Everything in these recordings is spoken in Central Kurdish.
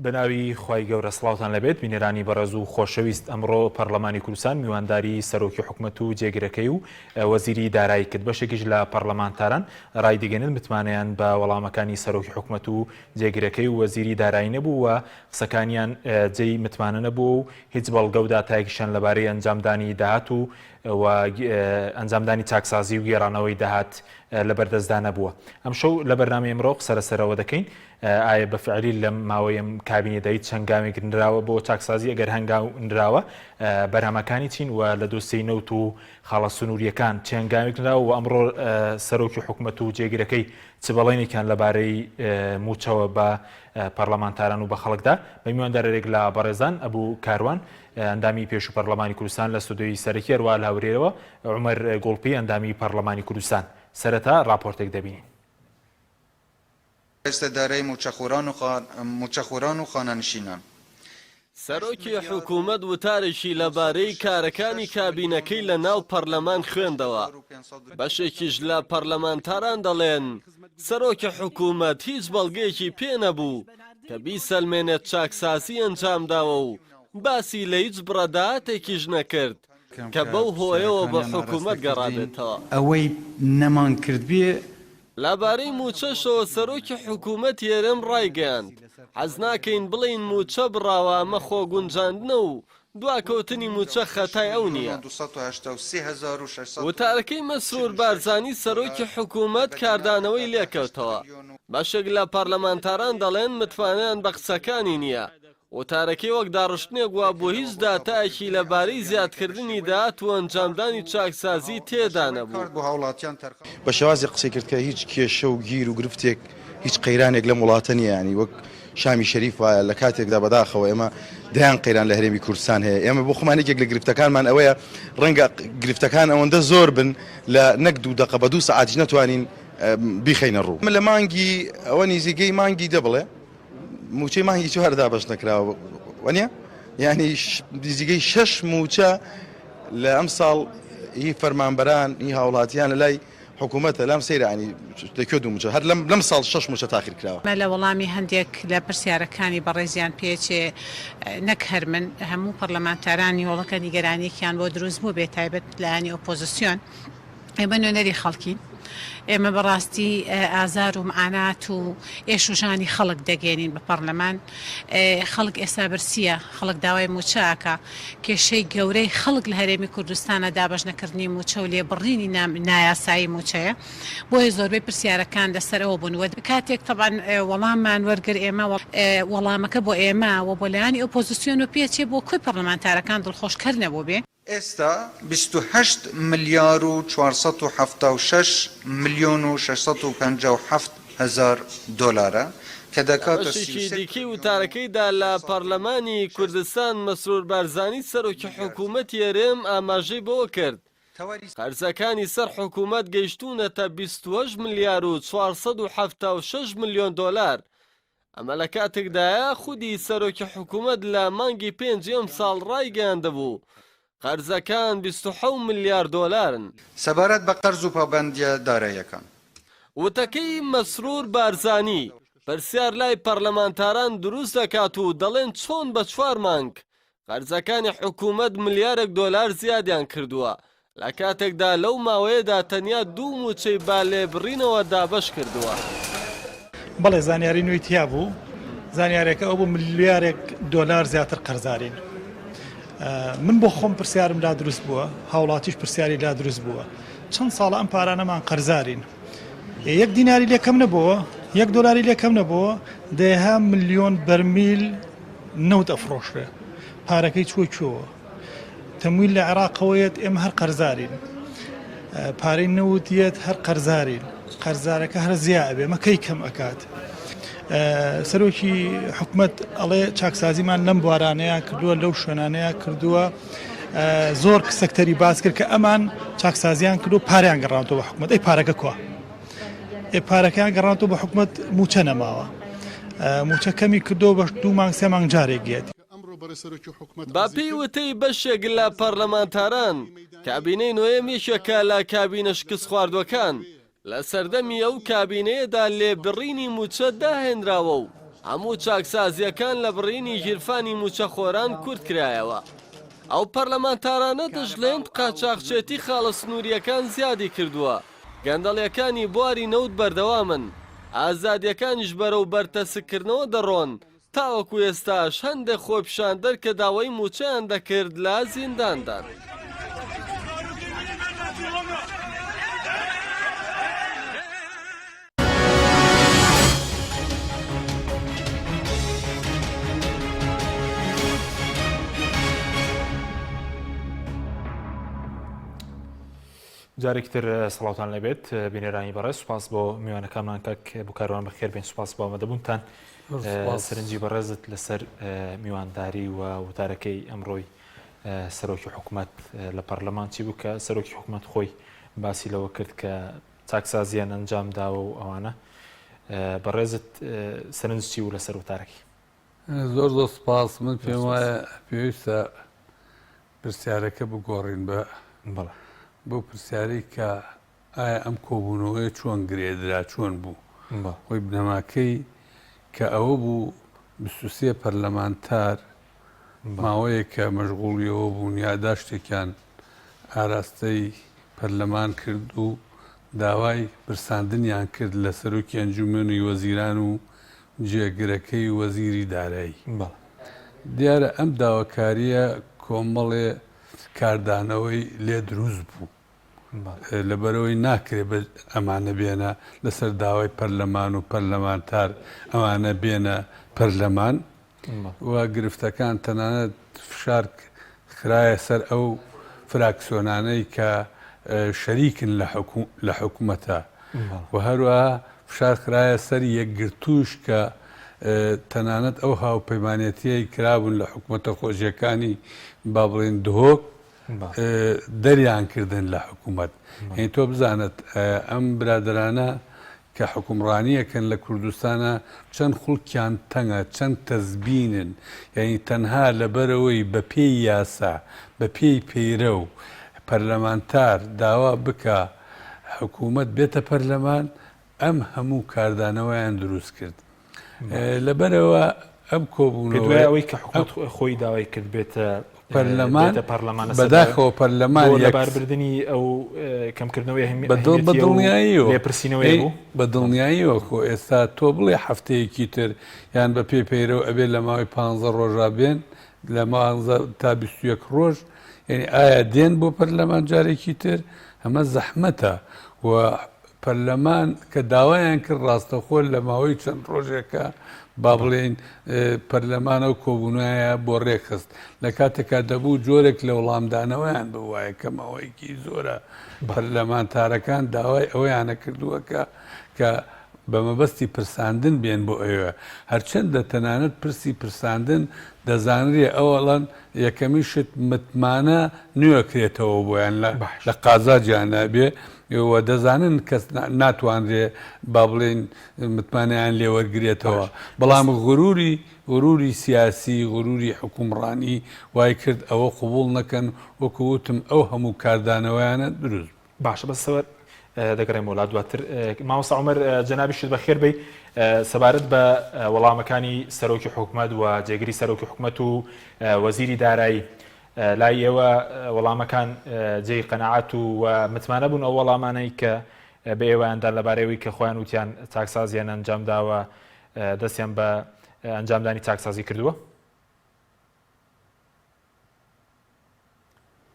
بەناوی خوای گەورە سڵاوتان لەبێت بینەرانی بەڕێز و خۆشەویست ئەمڕۆ پەڕلەمانی کوردستان میوانداری سەرۆکی حکومەت و جێگرەکەی و وەزیری دارایی کرد بەشێکیش لە پەڕلەمانتاران ڕایدەگەنن متمانەیان بە وەڵامەکانی سەرۆکی حکومەت و جێگرەکەی و وەزیری دارایی نەبوو و قسەکانیان جێی متمانە نەبوو و هیچ بەڵگە و داتایەکیشیان لەبارەی ئەنجامدانی داهات و و ئەنجامدانی چاکسازی و گێڕانەوەی داهات لەبەردەستدا نەبووە. ئەمشەو لە بەرنامەی ئەمڕۆ قسە لەسەرەوە دەکەین ئایا بە فعلی لەم ماوەی ئەم کابینەدا هیچ هەنگاوێک نراوە بۆ چاکسازی ئەگەر هەنگاو نراوە بەرهەمەکانی چین و لە دۆسیەی نەوت و خاڵە سنووریەکان چ هەنگاوێک نراوە و ئەمڕۆ سەرۆکی حکومەت و جێگرەکەی چ بەڵێنێکیان لەبارەی مووچەوە بە پەرلەمانتاران و بە خەڵکدا بە میواندارێک لە بەڕێزان ئەبوو کاروان ئەندامی پێشوو پەرلەمانی کوردستان لە ستۆدیۆی سەرەکی هەروەها لە هەورێرەوە عومەر گوڵپی ئەندامی پەرلەمانی کوردستان. سەرەتا ڕاپۆرتێک دەبینین. دارایی مووچەخۆران و خانەنشینان. سەرۆکی حکومەت وتارێکی لەبارەی کارەکانی کابینەکەی لە ناو پەرلەمان خوێندەوە، بەشێکیش لە پەرلەمانتاران دەڵێن سەرۆکی حکومەت هیچ بەڵگەیەکی پێ نەبوو کە بیسەلمێنێت چاکسازی ئەنجامداوە و باسی لە هیچ بڕە داهاتێکیش نەکرد کە بەو هۆیەوە بۆ حکومەت گەڕابێتەوە. ئەوەی نەمان کردبێ. لەبارەی مووچەشەوە سەرۆکی حکوومەتی هەرێم ڕایگەیاند، حەز ناکەین بڵێین مووچە بڕاوە ئەمە خۆگونجاندنە و دواکەوتنی مووچە خەتای ئەو نییە. وتارەکەی مەسرور بارزانی سەرۆکی حکوومەت کاردانەوەی لێکەوتەوە، بەشێک لە پەرلەمانتاران دەڵێن متمانەیان بە قسەکانی نییە وتارەکەی وەک داڕشتنێک وابوو هیچ داتایەکی لەبارەی زیادکردنی داهات و ئەنجامدانی چاکسازی تێدا نەبوو. بە شێوازێک قسەی کرد کە هیچ کێشە و گیر و گرفتێک هیچ قەیرانێک لەم وڵاتە نییە یانی وەک شامی شەریف وایە لە کاتێکدا بەداخەوە ئێمە دەیان قەیران لە هەرێمی کوردستان هەیە ئێمە بۆ خۆمان یەکێک لە گرفتەکانمان ئەوەیە ڕەنگە گرفتەکان ئەوەندە زۆر بن لە نەک دوو دەقە بە دوو سەعاتیش نەتوانین بیخەینە ڕوو لە مانگی ئەوە نیزیکەی مانگی دە بڵێ مووچەی مانگی چوار دابەش نەکراوە وەنیە یعنی نزیکەی شەش مووچە لە ئەم ساڵ هی فەرمانبەران هی هاوڵاتیان لە لای حکوومەتە لام سەیرانی دەکوێ دوو مووچە هەر لەم لەم ساڵ شەش مووچە تاخیر کراوە. لە وەڵامی هەندێک لە پرسیارەکانی بەڕێزیان پێچێ نەک هەر من هەموو پەرلەمانتارانی هۆڵەکە نیگەرانیەکیان بۆ دروست بوو بێ تایبەت لایەنی ئۆپۆزسیۆن. ئێمە نوێنەری خەڵکین، ئێمە بەڕاستی ئازار و معانات و ئێش و ژانی خەڵک دەگەێنین بە پەڕلەمان، خەڵک ئێستا برسییە، خەڵک داوای مووچە ئەکا، کێشەی گەورەی خەڵک لە هەرێمی کوردستانە دابەش نەکردنی مووچە و لێبڕینی نایاسایی مووچەیە، بۆیە زۆربەی پرسیارەکان لەسەر ئەوە بوون و کاتێک تەبعەن وەڵاممان وەرگر ئێمە وەڵامەکە بۆ ئێمە و بۆ لایەنی ئۆپۆزسیۆن و پێچێ بۆ کۆی پەڕلەمانتارەکان دڵخۆشکەر نەبووبێ. ئێستا 28 ملیار و 476 ملیۆن و 657 هەزار دۆلارە کە لە دەکاتە بەشێکی 33 دیکەی ترلیۆن و وتارەکەیدا لە پەڕلەمانی 646 کوردستان مەسرور بارزانی سەرۆکی ملیار حکوومەتی هەرێم ئاماژەی بەوە کرد، قەرزەکانی سەر حکوومەت گەیشتوونەتە 28 ملیار و 476 ملیۆن دۆلار، ئەمە لە کاتێکدایە خودی سەرۆکی حکوومەت لە مانگی پێنجی ئەمساڵ ڕایگەیاندبوو، قەرزەکان 27 ملیار دۆلارن. سەبارەت بە قەرز و پابەندییە داراییەکان. وتەکەی مەسرور بارزانی پرسیار لای پەرلەمانتاران دروست دەکات و دەڵێن چۆن بە چوار مانگ قەرزەکانی حکومەت ملیارێک دۆلار زیادیان کردووە، لە کاتێکدا لەو ماوەیەدا تەنیا دوو مووچەی بە لێبڕینەوە دابەش کردووە. بەڵێ زانیاری نوێی تیا بوو، زانیارەکە ئەو بوو ملیارێک دۆلار زیاتر قەرزارین. من بۆ خۆم پرسیارم لا دروست بووە، هاوڵاتیش پرسیاری لا دروست بووە. چەند ساڵە ئەم پارانەمان قەرزارین. یەک دیناری لێ کەم نەبووە، یەک دۆلاری لێ کەم نەبووە، دەیەها ملیۆن بەرمیل نەوت ئەفرۆشرێ پارەکەی چووە کوێوە تەمویل لە عێراقەوە یەت ئێمە هەر قەرزارین پارەی نەوت یەت هەر قەرزارین قەرزارەکە هەر زیا ئەبێ مە کەی کەم ئەکات سەرۆکی حکومت ئەڵێ چاکسازیمان لەم بوارانەیە کردووە لەو شوێنانەیە کردووە زۆر سەکتەری باس کرد کە ئەمان چاکسازیان کردو پاریان گەڕانەوە حکومت ئەی پارەکە کوا ئێ پارەکەیان گەڕانەوە بە حکومەت مووچە نەماوە مووچە کەمی کردەوە بە دوو مانگ سێ مانگ جارێک یەت. بە پێی وتەی بەشێک لە پەرلەمانتاران، کابینەی نۆیەم یەکێکە لە کابینە شکستخواردووەکان، لە سەردەمی ئەو کابینەیەدا لێبڕینی مووچە داهێنراوە و. هەموو چاکسازییەکان لە بڕینی گیرفانی مووچەخۆران کورتکرایەوە. ئەو پەرلەمانتارانە دەشڵێن قاچاخچێتی خاڵە سنوورییەکان زیادی کردووە، گەندەڵییەکانی بواری نەوت بەردەوامن، ئازادییەکانیش بەرەو بەرتەسککردنەوە دەڕۆن، تاوەکو ئێستاش هەندێک خۆپیشاندەر کە داوای مووچەیان دەکرد لە زینداندان. جارێکی تر سڵاوتان لێبێت بینەرانی بەڕێز سوپاس بۆ میوانەکانمان کاک بکاروان بەخێر بێن سوپاس بۆ ئامادەبوونتان سەرنجی بەڕێزت لەسەر میوانداری و وتارەکەی ئەمڕۆی سەرۆکی حکوومەت لە پەرلەمان چی بوو کە سەرۆکی حکوومەت خۆی باسی لەوە کرد کە چاکسازیان ئەنجام داوە و ئەوانە بەڕێزت سەرنج چی بوو لەسەر وتارەکەی؟ زۆر زۆر سپاس من پێم وایە پێویستە پرسیارەکە بگۆڕین بە بۆ پرسیاری کە ئایا ئەم کۆبوونەوەیە چۆن گرێدرا چۆن بوو خۆی بنەماکەی کە ئەوە بوو 23 پەرلەمانتار ماوەیەکە مەشغوڵی ئەوە بوون یاداشتێکیان ئاراستەی پەرلەمان کرد و داوای پرساندنیان کرد لە سەرۆکی ئەنجومەنی وەزیران و جێگرەکەی وەزیری دارایی. دیارە ئەم داواکارییە کۆمەڵێ کاردانەوەی لێ دروست بوو. لەبەرئەوەی ناکرێ بە ئەمانە بێنە لەسەر داوای پەرلەمان و پەرلەمانتار ئەمانە بێنە پەرلەمان و گرفتەکان تەنانەت فشار خرایە سەر ئەو فراکسیۆنانەی کە شەریکن لە حکومەتە و هەروەها فشار خرایە سەر یەکگرتووش کە تەنانەت ئەو هاوپەیمانێتیەی کرابوون لە حکومەتە خۆجێکانی با بڵێین دهۆک دەریان کردن لە حکوومەت یعنی تۆ بزانت ئەم برادرانە کە حکومڕانیەکەن لە کوردستانە چەند خوڵکیان تەنگە چەند تەزبینن یعنی تەنها لەبەرەوەی بە پێی یاسا بە پێی پەیرە و پەرلەمانتار داوا بکە حکوومەت بێتە پەرلەمان ئەم هەموو کاردانەوەیان دروست کرد لەبەرەوە ئەم کۆبوونەوە دوای ئەوەی کە حکومەت خۆی داوای کرد بێتە پەرلەمان بەداخەوە پەرلەمان لەباربردنی ئەو کەمکردنەوەی بەدڵ بە دڵنیاییەوە لێپرسینەوەی بوو بە دڵنیاییەوە خۆ ئێستا تۆ بڵێ هەفتەیەکی تر یان بە پێی پەیرەو ئەبێ لە ماوەی پ ڕۆژا بێن لە مانزە تا 21 ڕۆژ یعنی ئایا دێن بۆ پەرلەمان جارێکی تر ئەمە زەحمەتە و پەرلەمان کە داوایان کرد ڕاستەخۆ لە ماوەی چەند ڕۆژێکە با بڵێین پەرلەمان ئەو کۆبوونایە بۆ ڕێکخست لە کاتێکا دەبوو جۆرێک لە وڵامدانەوەیان ببوایە کە ماوەیەکی زۆرە پەرلەمانتارەکان داوای ئەوەیانە کردووە کە کە بە مەبەستی پرساندن بێن بۆ ئەوێ هەرچەندە تەنانەت پرسی پرساندن دەزانرێ ئەوەڵەن یەکەمین شت متمانە نوێکرێتەوە بۆیان لە قازاجیان نابێ و دەزانن کەس ناتوانرێ با بڵێین متمانەیان لێ وەرگرێتەوە بەڵام غروری غروری سیاسی غروری حکومڕانی وای کرد ئەوە قبوڵ نەکەن وەکو وتم ئەو هەموو کاردانەوەیانە دروست بوو. باشە بەس سەوەر دەگەڕێمەوە لا دواتر مامۆستا عومەر جەنابیشت بەخێر بێی سەبارەت بە وەڵامەکانی سەرۆکی حکومەت و جێگری سەرۆکی حکومەت و وەزیری دارایی لای ئێوە وەڵامەکان جێی قەناعەت و متمانە بوون ئەو وەڵامانەی کە بە ئێوەیان دان لەبارەی کە خۆیان وتیان چاکسازیان ئەنجام داوە دەستیان بە ئەنجامدانی چاکسازی کردووە؟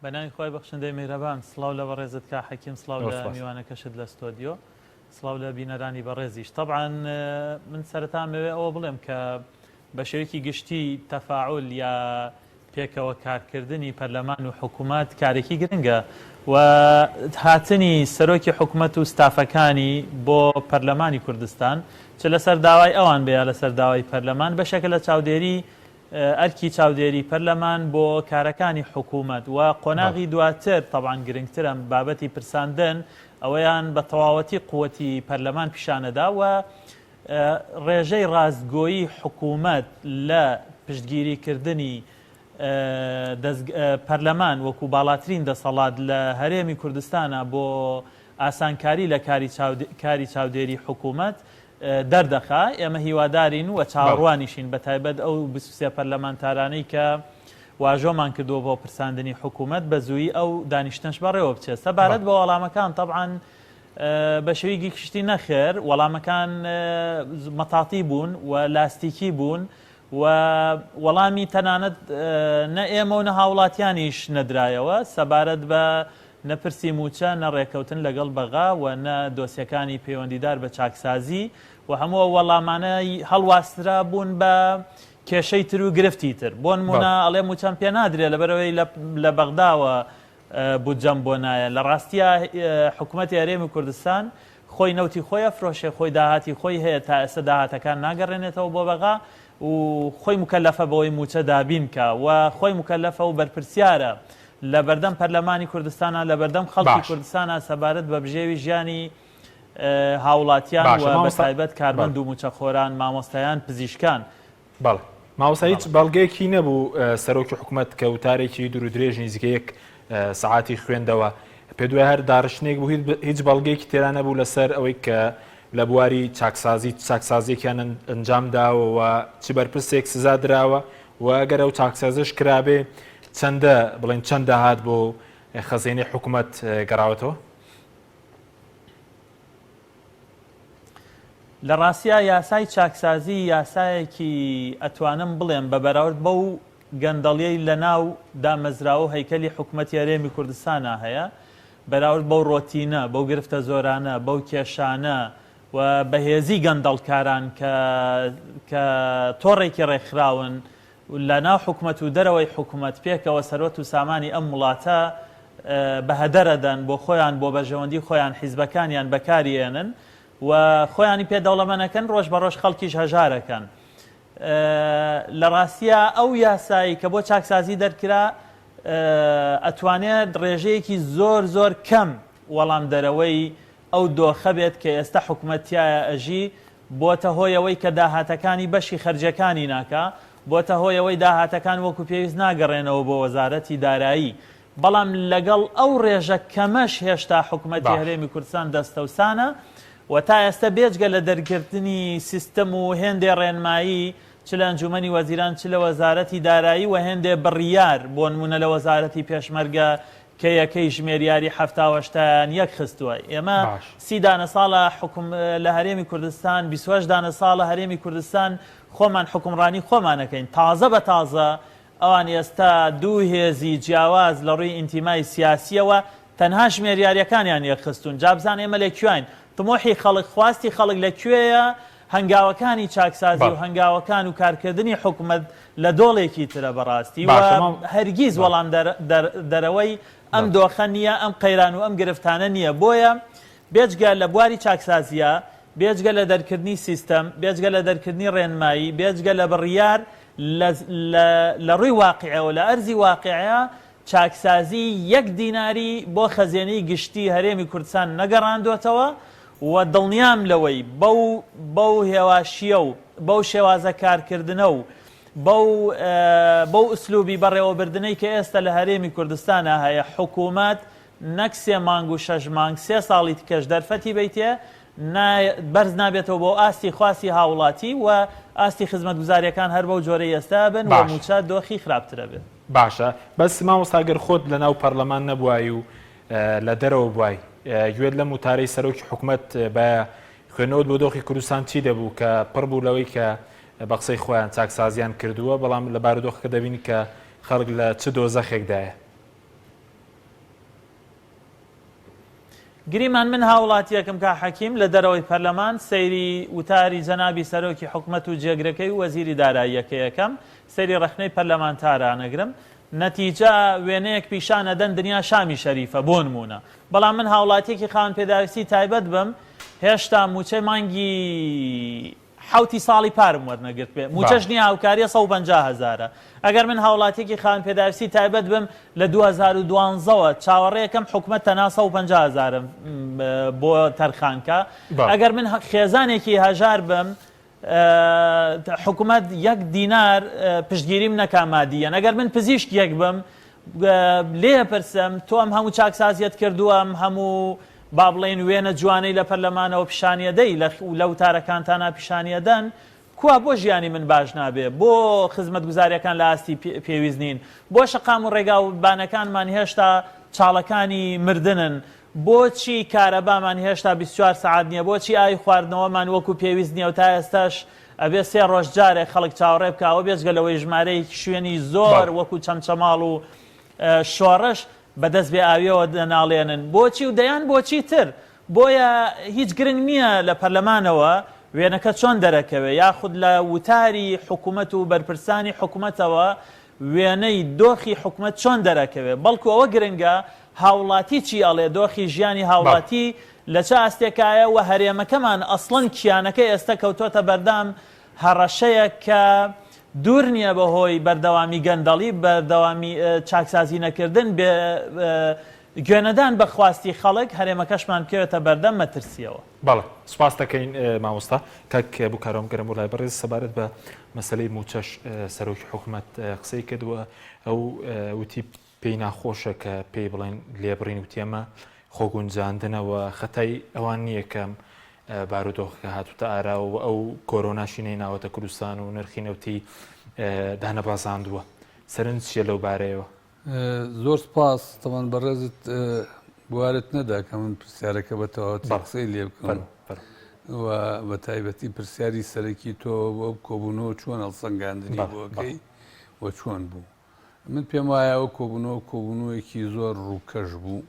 بە ناوی خوای بەخشندەی میهرەبان سڵاو لە بەڕێزت کا حەکیم سڵاو لە میوانەکەشت لە ستۆدیۆ سڵاو لە بینەرانی بەڕێزیش تەبعەن من سەرەتا مەوێ ئەوە بڵێم کە بە شێوەیەکی گشتی تەفاعول یا پێکەوە کارکردنی پەرلەمان و حکوومەت کارێکی گرنگە و هاتنی سەرۆکی حکوومەت و ستافەکانی بۆ پەرلەمانی کوردستان چ لەسەر داوای ئەوان بێ یا لەسەر داوای پەرلەمان بەشێکە لە چاودێری ئەرکی چاودێری پەرلەمان بۆ کارەکانی حکوومەت و قۆناغی دواتر تەبعەن گرنگترە بابەتی پرساندن ئەوەیان بە تەواوەتی قوتی پەرلەمان پیشانەدا و ڕێژەی ڕاستگۆیی حکوومەت لە پشتگیری کردنی پەرلەمان وەکو باڵاترین دەسەڵات لە هەرێمی کوردستانە بۆ ئاسانکاری لە کاری چاودێری حکوومەت. دەردەخا، ئێمە هیوادارین و چاوەڕوانیشین بەتایبەت ئەو 23 پەرلەمانتارانەی کە واژۆمان کردووە بۆ پرساندنی حکوومەت بە زوویی ئەو دانیشتنەش بەڕێوە بچێت. سەبارەت بە وەڵامەکان تەبعەن بە شێوەیەکی گشتی نەخێر وەڵامەکان مەتاتی بوون و لاستیکی بوون و وەڵامی تەنانەت نە ئێمە و نە هاوڵاتیانیش نەدرایەوە سەبارەت بە نە پرسی مووچە، نە ڕێککەوتن لەگەڵ بەغا و نە دۆسیەکانی پەیوەندیدار بە چاکسازی و هەموو ئەو وەڵامانە هەڵواسرا بوون بە کێشەی تر و گرفتی تر. بۆ نموونە ئەڵێ مووچەم پێ نادرێ لەبەرئەوەی لە بەغداوە بودجەم بۆ نایە. لە ڕاستیا حکومەتی هەرێمی کوردستان خۆی نەوتی خۆی ئەفرۆشێ، خۆی داهاتی خۆی هەیە، تا ئێستا داهاتەکان ناگەڕێنێتەوە بۆ بەغا و خۆی موکەلەفە بەوەی مووچە دابین کا و خۆی موکەلەفە و بەرپرسیارە لە بەردەم پەرلەمانی کوردستانا، لە بەردەم خەڵکی باش. کوردستانا سەبارەت بە بژێوی ژیانی هاوڵاتیان باشە و بە مامۆستا تایبەت بەڵێ. کارمەند و مووچەخۆران، مامۆستایان، پزیشکان. بەڵێ مامۆستا هیچ بەڵێ. بەڵگەیەکی نەبوو سەرۆکی حکومەت کە وتارێکی دوور و درێژ نزیکە یەک سەعاتی خوێندەوە پێت وایە هەر داڕشتنێک بوو هیچ بەڵگەیەکی تێدا نەبوو لەسەر ئەوەی کە لە بواری چاکسازی چاکسازیەکیان ئەنجام داوە و چ بەرپرسێک سزا دراوە و ئەگەر ئەو چاکسازش کرابێ چەندە بڵێن چەند داهات بۆ خەزێنەی حکومەت گەڕاوەتەوە؟ لە ڕاستیا یاسای چاکسازی یاسایەکی ئەتوانم بڵێم بە بەراورد بەو گەندەڵیەی لە ناو دامەزراوە و هەیکەلی حکومەتی هەرێمی کوردستانا هەیە بەراورد بەو ڕۆتینە بەو گرفتە زۆرانە بەو کێشانە و بەهێزی گەندەڵکاران کە کە تۆڕێکی ڕێکخراون لە ناو حکومەت و دەرەوەی حکومەت پێکەوە سەروەت و سامانی ئەم وڵاتە بە هەدەر ئەدەن بۆ خۆیان بۆ بەرژەوەندی خۆیان حیزبەکانیان بەکاری ئێنن و خۆیانی پێ دەوڵەمەنەکەن ڕۆژ بە ڕۆژ خەڵکیش هەژارەکەن لە ڕاستیا ئەو یاسایی کە بۆ چاکسازی دەرکرا ئەتوانێت ڕێژەیەکی زۆر زۆر کەم وەڵام دەرەوەی ئەو دۆخە بێت کە ئێستا حکومەت تیایا ئەژی، بۆتە هۆی ئەوەی کە داهاتەکانی بەشی خەرجیەکانی ناکا، بۆتە هۆی ئەوەی داهاتەکان وەکو پێویست ناگەڕێنەوە بۆ وەزارەتی دارایی، بەڵام لەگەڵ ئەو ڕێژە کەمەش هێشتا حکومەتی باش. هەرێمی کوردستان دەستەوسانە و تا ئێستا بێجگە لە دەرکردنی سیستم و هێندێ ڕێنمایی چ لە ئەنجومەنی وەزیران چ لە وەزارەتی دارایی و هێندێ بڕیار بۆنمونە لە وەزارەتی پێشمەرگە کە یەکەی ژمێریاری حەفتا و هەشتایان یەک خستووە. ئێمە باش. سی دانە ساڵە حوکم لە هەرێمی کوردستان، 28 دانە ساڵە هەرێمی کوردستان خۆمان حوکمڕانی خۆمان ئەکەین. تازە بە تازە ئەوان ئێستا دوو هێزی جیاواز لە ڕووی ئینتیمای سیاسییەوە تەنها ژمێریارییەکانیان یەکخستوون. جا بزانە ئێمە لە کوێین؟ تموحی خەڵک، خواستی خەڵک لە کوێیە؟ هەنگاوەکانی چاکسازی و بەڵێ. هەنگاوەکان و کارکردنی حکومەت لە دۆڵێکی ترە بەڕاستی و باشە مام هەرگیز بەڵێ. وەڵام دەرەوەی ئەم بەڵێ. دۆخە نییە ئەم قەیران و ئەم گرفتانە نییە بۆیە بێجگە لە بواری چاکسازیە بێجگە لە دەرکردنی سیستەم بێجگە لە دەرکردنی ڕێنمایی بێجگە لە بڕیار لە لە لە ڕووی واقیعەوە لە ئەرزی واقیعە چاکسازی یەک دیناری بۆ خەزێنەی گشتی هەرێمی کوردستان نەگەڕاندۆتەوە و دڵنیام لەوەی بەو بەو هێواشییە و بەو شێوازە کارکردنە و بەو بەو ئسلوبی بەڕێوەبردنەی کە ئێستا لە هەرێمی کوردستانا هەیە حکوومەت نەک سێ مانگ و شەش مانگ سێ ساڵی تکەش دەرفەتی بەیتێ نا بەرز نابێتەوە بۆ ئاستی خواستی هاوڵاتی و ئاستی خزمەتگوزارییەکان هەر بەو جۆرەی ئێستا بن و باشە. مووچە دۆخی خراپترە بێت. باشە بەس مامۆستا گەر خۆت لەناو پەرلەمان نەبوای و لە دەرەوە بوای گوێت لەم وتارەی سەرۆکی حکومەت بایە خوێندنەوەت بۆ دۆخی کوردستان چی دەبوو کە پڕ بوو لەوەی کە بە قسەی خۆیان چاکسازیان کردووە بەڵام لە بارودۆخەکە دەبینی کە خەڵک لە چ دۆزەخێکدایە؟ گریمان من هاوڵاتیەکم کا حەکیم لە دەرەوەی پەرلەمان سەیری وتاری جەنابی سەرۆکی حکومەت و جێگرەکەی و وەزیری داراییەکەی ئەکەم سەیری ڕەخنەی پەرلەمانتاران ئەگرم نەتیجە وێنەیەک پیشان ئەدەن دنیا شامی شەریفە بۆنمونە بەڵام من هاوڵاتیەکی خاوەن پێداویستی تایبەت بم هێشتا موچەی مانگی حەوتی ساڵی پارم وەرنەگرتبێ موچەش باش. نیە هاوکاریە 150 هەزارە ئەگەر من هاوڵاتیەکی خاوەن پێداویستی تایبەت بم لە 2012 وە چاوەڕێکەم حکومەت تەنها 150 هەزارم بۆ تەرخان کا بەڵێ. ئەگەر من خێزانێکی هەژار بم حکومەت یەک دینار پشتگیریم نەکا مادیەن ئەگەر من پزیشکێک بم لێ پرسم تۆ ئەم هەموو چاکسازیەت کردووە ئەم هەموو. با بڵێین وێنە جوانەی لە پەرلەمانەوە پیشانیەدەی لە وتارەکانتانا پیشانیەدەن کوا بۆ ژیانی من باش نابێ؟ بۆ خزمەتگوزاریەکان لە ئاستی پێویست نین؟ بۆ شەقام و ڕێگا و بانەکانمان هێشتا چاڵەکانی مردنن؟ بۆچی کارەبامان هێشتا 24 سەعات نیە؟ بۆچی ئاوی خواردنەوەمان وەکو پێویست نیە و تا ئێستاش ئەبێ سێ ڕۆژ جارێک خەڵک چاوەڕێ بکا؟ ئەوە بێجگە لەوەی ژمارەیەکی شوێنی زۆر وەکو چەمچەماڵ و شۆڕش بەدەست بێ ئاویەوە دەناڵێنن. بۆچی و دەیان بۆچی تر. بۆیە هیچ گرنگ نییە لە پەرلەمانەوە وێنەکە چۆن دەرەکەوێ یاخود لە وتاری حکومەت و بەرپرسانی حکومەتەوە وێنەی دۆخی حکومەت چۆن دەرەکەوێ بەڵکو ئەوە گرنگە هاوڵاتی چی ئەڵێ دۆخی ژیانی هاوڵاتی لە چ ئاستێکایە و هەرێمەکەمان ئەسڵەن کیانەکە ئێستە کەوتۆتە بەردەم هەڕەشەیەک کە دوور نییە بەهۆی بەردەوامی گەندەڵی بەردەوامی چاکسازی نەکردن بێ گوێنەدان بە خواستی خەڵک، هەرێمەکەشمان بکەوێتە بەردەم مەترسییەوە. بەڵێ سوپاست دەکەین مامۆستا. کاک بوکارۆم گەرم بۆ لای بەڕێز سەبارەت بە مەسەلەی مووچەش سەرۆکی حکومەت قسەی کرد و ئەو وتی پێی ناخۆشە کە پێی بڵێن لێبڕین وتی ئەمە خۆگونجاندنە و خەتای ئەوان نییە کە بارودۆخەکە هاتوتە ئاراوە و ئەو کۆرۆناشی نەیناوەتە کوردستان و نرخی نەوتی دانەبەزاندووە. سەرنج چییە لەو بارەیەوە؟ زۆر سپاس تەمان بەڕێزت بوارت نەدا کە من پرسیارەکە بە تەواوەتی قسەی لێ بکەم و بە تایبەتی پرسیاری سەرەکی تۆ بۆ کۆبوونەوە چۆن هەڵسەنگاندنی بۆکەی و چۆن بوو من پێم وایە ئەو کۆبوونەوە کۆبوونەوەیەکی زۆر ڕووکەش بوو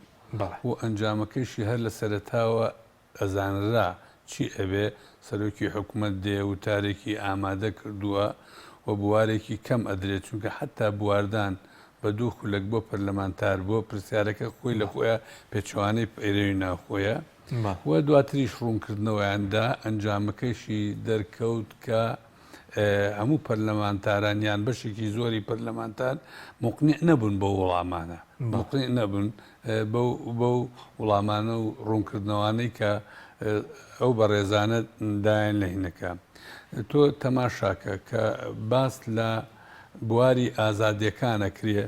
و ئەنجامەکەیشی هەر لە سەرەتاوە ئەزانرا چی ئەبێ، سەرۆکی حکومەت دێ وتارێکی ئامادە کردووە و بوارێکی کەم ئەدرێ، چونکە حەتتا بواردان بە دوو خولەک بۆ پەرلەمانتار بۆ پرسیارەکە خۆی لە خۆیا پێچەوانەی پەیرەوی ناوخۆیە و دواتریش ڕوونکردنەوەیان دا، ئەنجامەکەیشی دەرکەوت کە هەموو پەرلەمانتاران یان بەشێکی زۆری پەرلەمانتار موقنیع نەبوون بەو وڵامانە، موقنیع نەبوون بەو وڵامانە و ڕوونکردنەوانەی کە ئەو بەڕێزانە دایان لە هینەکە. تۆ تەماشاکە کە باس لە بواری ئازادیەکان ئەکرێ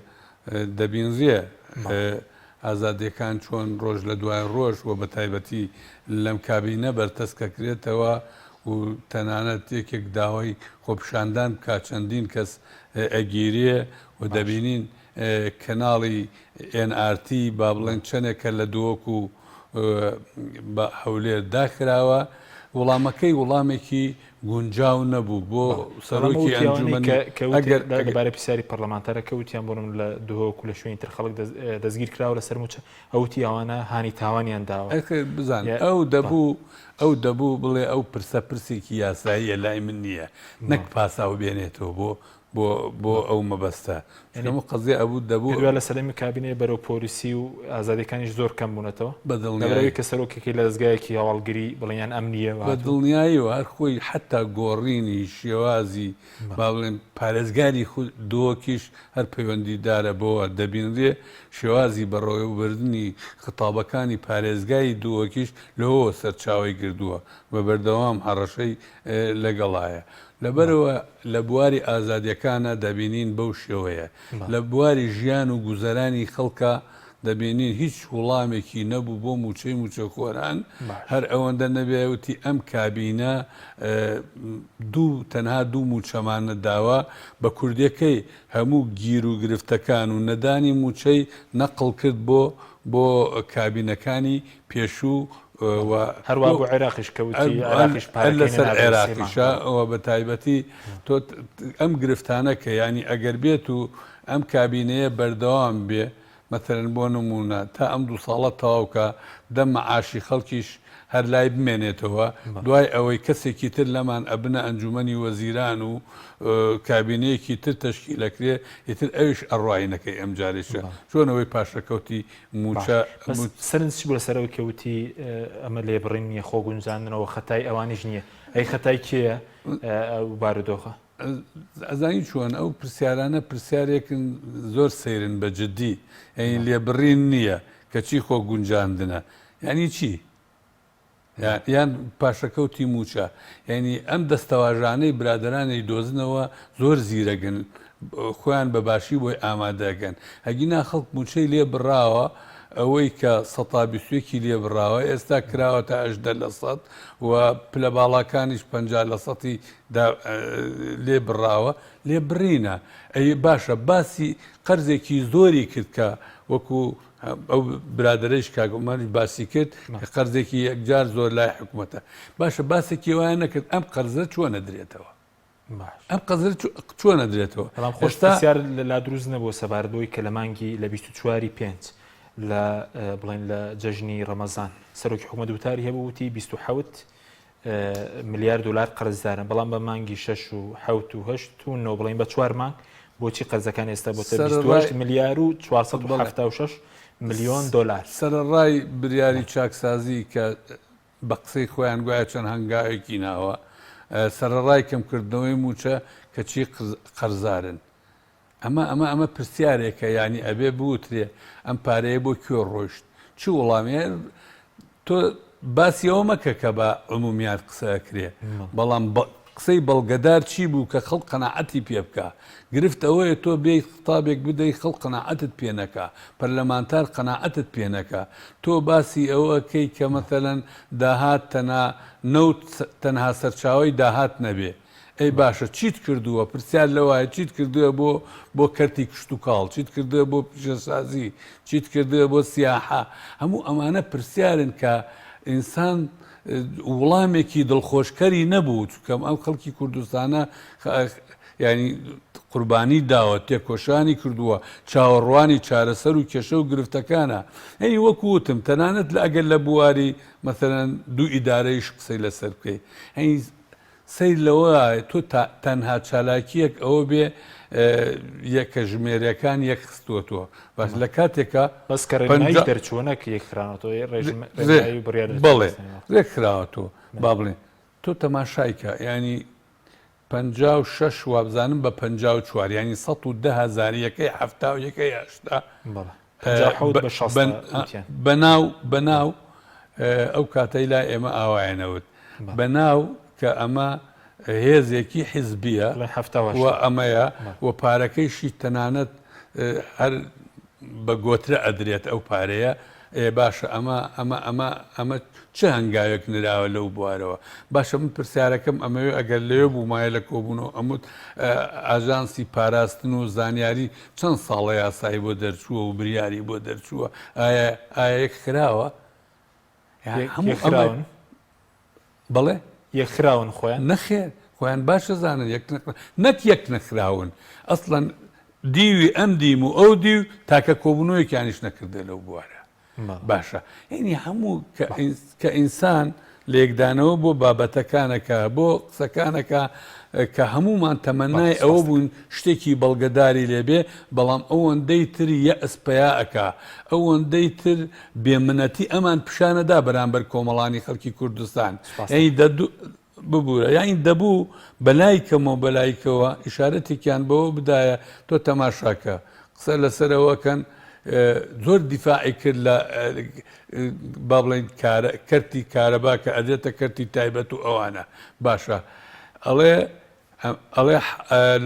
دەبینرێ ئازادیەکان چۆن ڕۆژ لە دوای ڕۆژ و بە تایبەتی لەم کابینە بەرتەسک ئەکرێتەوە و تەنانەت یەکێک داوای خۆپیشاندان بکا چەندین کەس ئەگیرێ و دەبینین کەناڵی ئێن ئار تی با بڵێن چەنێکە لە دهۆک و بە هەولێر داخراوە، وڵامەکەی وڵامێکی گونجاو نەبوو بۆ سەرۆکی ئەنجومەنی ئەگەر لەبارەی پرسیاری پەرلەمانتارەکە وتیان بۆ نمونە لە دهۆک و لە شوێنی تر خەڵک دەستگیر کراوە لەسەر مووچە ئەو وتی ئەوانە هانی تاوانیان داوە. ئەخر بزان ئەو دەبوو ئەو دەبوو بڵێ ئەو پرسە پرسێکی یاساییە لای من نییە نەک پاساو بێنێتەوە بۆ بۆ بۆ ئەو مەبەستە چونکە ئەمە قەزیە ئەبوو دەبوو پێت وایە لە سەردەمی کابینەیە بەرەو پۆلیسی و ئازادیەکانیش زۆر کەم بوونەتەوە؟ بە دڵنیایی. لەبەرئەوەی کە سەرۆکەکەی لە دەزگایەکی هەواڵگری بڵێن یان ئەمنییەوە بە هاتووە. دڵنیاییەوە هەر خۆی حەتا گۆڕینی شێوازی با بڵێن پارێزگاری خود دهۆکیش هەر پەیوەندیدارە بەوە دەبینرێ شێوازی بەڕێوەبردنی خیتابەکانی پارێزگای دهۆکیش لەوەوە سەرچاوەی گردووە بە بەردەوام هەڕەشەی لەگەڵایە لەبەرئەوە لە بواری ئازادیەکانا دەبینین بەو شێوەیە، لە بواری ژیان و گوزەرانی خەڵکا دەبینین هیچ وڵامێکی نەبوو بۆ موچەی موچەخۆران، هەر ئەوەندە نەبێ وتی ئەم کابینە دوو تەنها دوو موچەمان نەداوە، بە کوردیەکەی هەموو گیر و گرفتەکان و نەدانی موچەی نەقڵ کرد بۆ بۆ کابینەکانی پێشوو و هەروا بۆ عێراقیش کە وتی عێراقیش پارەکەی لەسەر عێراقیشە و بە تایبەتی تۆ ئەم گرفتانە کە ینی ئەگەر بێت و ئەم کابینەیە بەردەوام بێ مەتەرن بۆ نمونە تا ئەم دوو ساڵە تەواوکە دە مەعاشی خەڵکیش هەر لای بمێنێتەوە دوای ئەوەی کەسێکی تر لەمان ئەبنە ئەنجومەنی وەزیران و کابینەیەکی تر تەشکیلەکرێ ئیتر ئەویش ئەڕواینەکەی ئەم جارێکە چۆن ئەوەی پاشەکەوتی مووچە بەس سەرنج چی بوو لەسەر ئەوەی کە وتی ئەمە لێبڕین نییە خۆ گونجاندنەوە خەتای ئەوانیش نییە ئەی خەتای کێیە ئەو بارودۆخە؟ ئەزانی چۆن ئەو پرسیارانە پرسیارێکن زۆر سەیرن بە جدی یعنی لێبڕین نییە کەچی خۆ گونجاندنە یعنی چی؟ یان پاشەکەوتی مووچە یانی ئەم دەستەواژانەی برادەران ئەیدۆزنەوە زۆر زیرەگن خۆیان بە باشی بۆی ئامادەکەن ئەگینا خەڵک مووچەی لێ بڕاوە. ئەوەی کە سەتا 21ی لێ بڕاوە ئێستا کراوەتە 18 لە سەد و پلە باڵاکانیش 50 لە سەتی لێ بڕاوە لێ بڕینە ئەی باشە باسی قەرزێکی زۆری کرد کە وەکو ئەو برادەرەیش کاک عومەریش باسی کرد کە قەرزێکی یەکجار زۆر لای حکومەتە باشە باسێکی وایان نەکرد ئەم قەرزە چۆن ئەدرێتەوە ئەم قەرزە چۆن ئەدرێتەوە بەڵام خۆش پرسیار لا دروست نەبووە سەبارەت بەوەی کە لە مانگی لە 24 پێنج لە بڵێن لە جەژنی ڕەمەزان سەرۆکی حکومەت وتاری هەبوو وتی 27 ملیار دۆلار قەرزدارن، بەڵام بە مانگی شەش و حەوت و هەشت و نۆ بڵێین بە چوار مانگ بۆچی قەرزەکان ئێستا بۆتە 28 ملیار و 476 ملیۆن دۆلار؟ سەرەڕای بریاری چاکسازی کە بە قسەی خۆیان گوایە چەند هەنگاوێکی ناوە، سەرەڕای کەمکردنەوەی مووچە کەچی قەرزارن. ئەمە ئەمە ئەمە پرسیارێکە یانی ئەبێ بوترێ ئەم پارەیە بۆ کوێ ڕۆیشت چ وڵامێ تۆ باسی ئەوە مەکە کە بە عمومیات قسە ئەکرێ بەڵام قسەی بەڵگەدار چی بوو کە خەڵک قەناعەتی پێ بکا گرفت ئەوەیە تۆ بێی خطابێک بدەی خەڵک قەناعەتت پێ نەکا پەرلەمانتار قەناعەتت پێ نەکا تۆ باسی ئەوە ئەکەی کە مەسەلەن داهات تەنها نەوت تەنها سەرچاوەی داهات نەبێ ئەی باشە چیت کردووە؟ پرسیار لەوایە چیت کردووە بۆ بۆ کەرتی کشتوکاڵ؟ چیت کردووە بۆ پیشەسازی؟ چیت کردووە بۆ سیاحە؟ هەموو ئەمانە پرسیارن کە ئینسان وڵامێکی دڵخۆشکەری نەبوو چونکە ئەم خەڵکی کوردستانە یعنی قوربانی داوە تێکۆشانی کردووە چاوەڕوانی چارەسەر و کێشە و گرفتەکانە هەی وەکو وتم تەنانەت لە ئەگەر لە بواری مەسەلەن دوو ئیدارەیش قسەی لەسەر بکەی هەی سەیر لەوەدایە تۆ تەنها چالاکییەک ئەوە بێ یەکە ژمێرەکان یەک خستووەتەوە باش لە کاتێکا بەس کە ڕێنماییش دەرچووە نەک یەکخراوەتەوە ڕێنمایی و بڕیار دەرچووە بەڵێ ڕێکخراوەتەوە با بڵێین تۆ تەماشای کە یانی 56 وابزانم بە 54 یانی 110 هەزار یەکەی 70 و یەکەی 80 بەڵێ 57 بە 60 وتیان بەناو بەناو ئەو کاتەی لای ئێمە ئاوایە نەوت بەناو کە ئەمە هێزێکی حیزبیە و ئەمەیە و پارەکەیشی تەنانەت هەر بە گۆترە ئەدرێت ئەو پارەیە ئێ باشە ئەمە ئەمە ئەمە ئەمە چ هەنگاوێک نراوە لەو بوارەوە باشە من پرسیارەکەم ئەمەوێ ئەگەر لەوێ بوومایە لە کۆبوونەوە ئەموت ئاژانسی پاراستن و زانیاری چەند ساڵە یاسایی بۆ دەرچووە و بریاری بۆ دەرچووە ئایا ئایا یەک خراوە هەموو خراون بەڵێ یەکخراون خۆیان؟ نەخێر خۆیان باش ئەزانن یەک نەک یەک نەخراون ئەسڵەن دیوی ئەم دیم و ئەو دیو تاکە کۆبوونەوەیەکیانیش نەکردە لەو بوارە باشە یعنی هەموو کە ئینسان لێکدانەوە بۆ بابەتەکانەکە بۆ قسەکانەکە کە هەموومان تەمەنای ئەوە بوون شتێکی بەڵگەداری لێبێ بەڵام ئەوەندەی تر یەئس پەیا ئەکا ئەوەندەی تر بێ منەتی ئەمان پیشانەدا بەرامبەر کۆمەڵانی خەڵکی کوردستان یانی دە ببورە یانی دەبوو بەلای کەمەوە بەلایکەوە ئیشارەتێکیان بەوە بدایە تۆ تەماشاکە قسە لەسەر ئەوەکەن زۆر دیفاعی کرد لە با بڵێین کەرتی کارەبا کە ئەدرێتە کەرتی تایبەت و ئەوانە باشە ئەڵێ ئەڵێ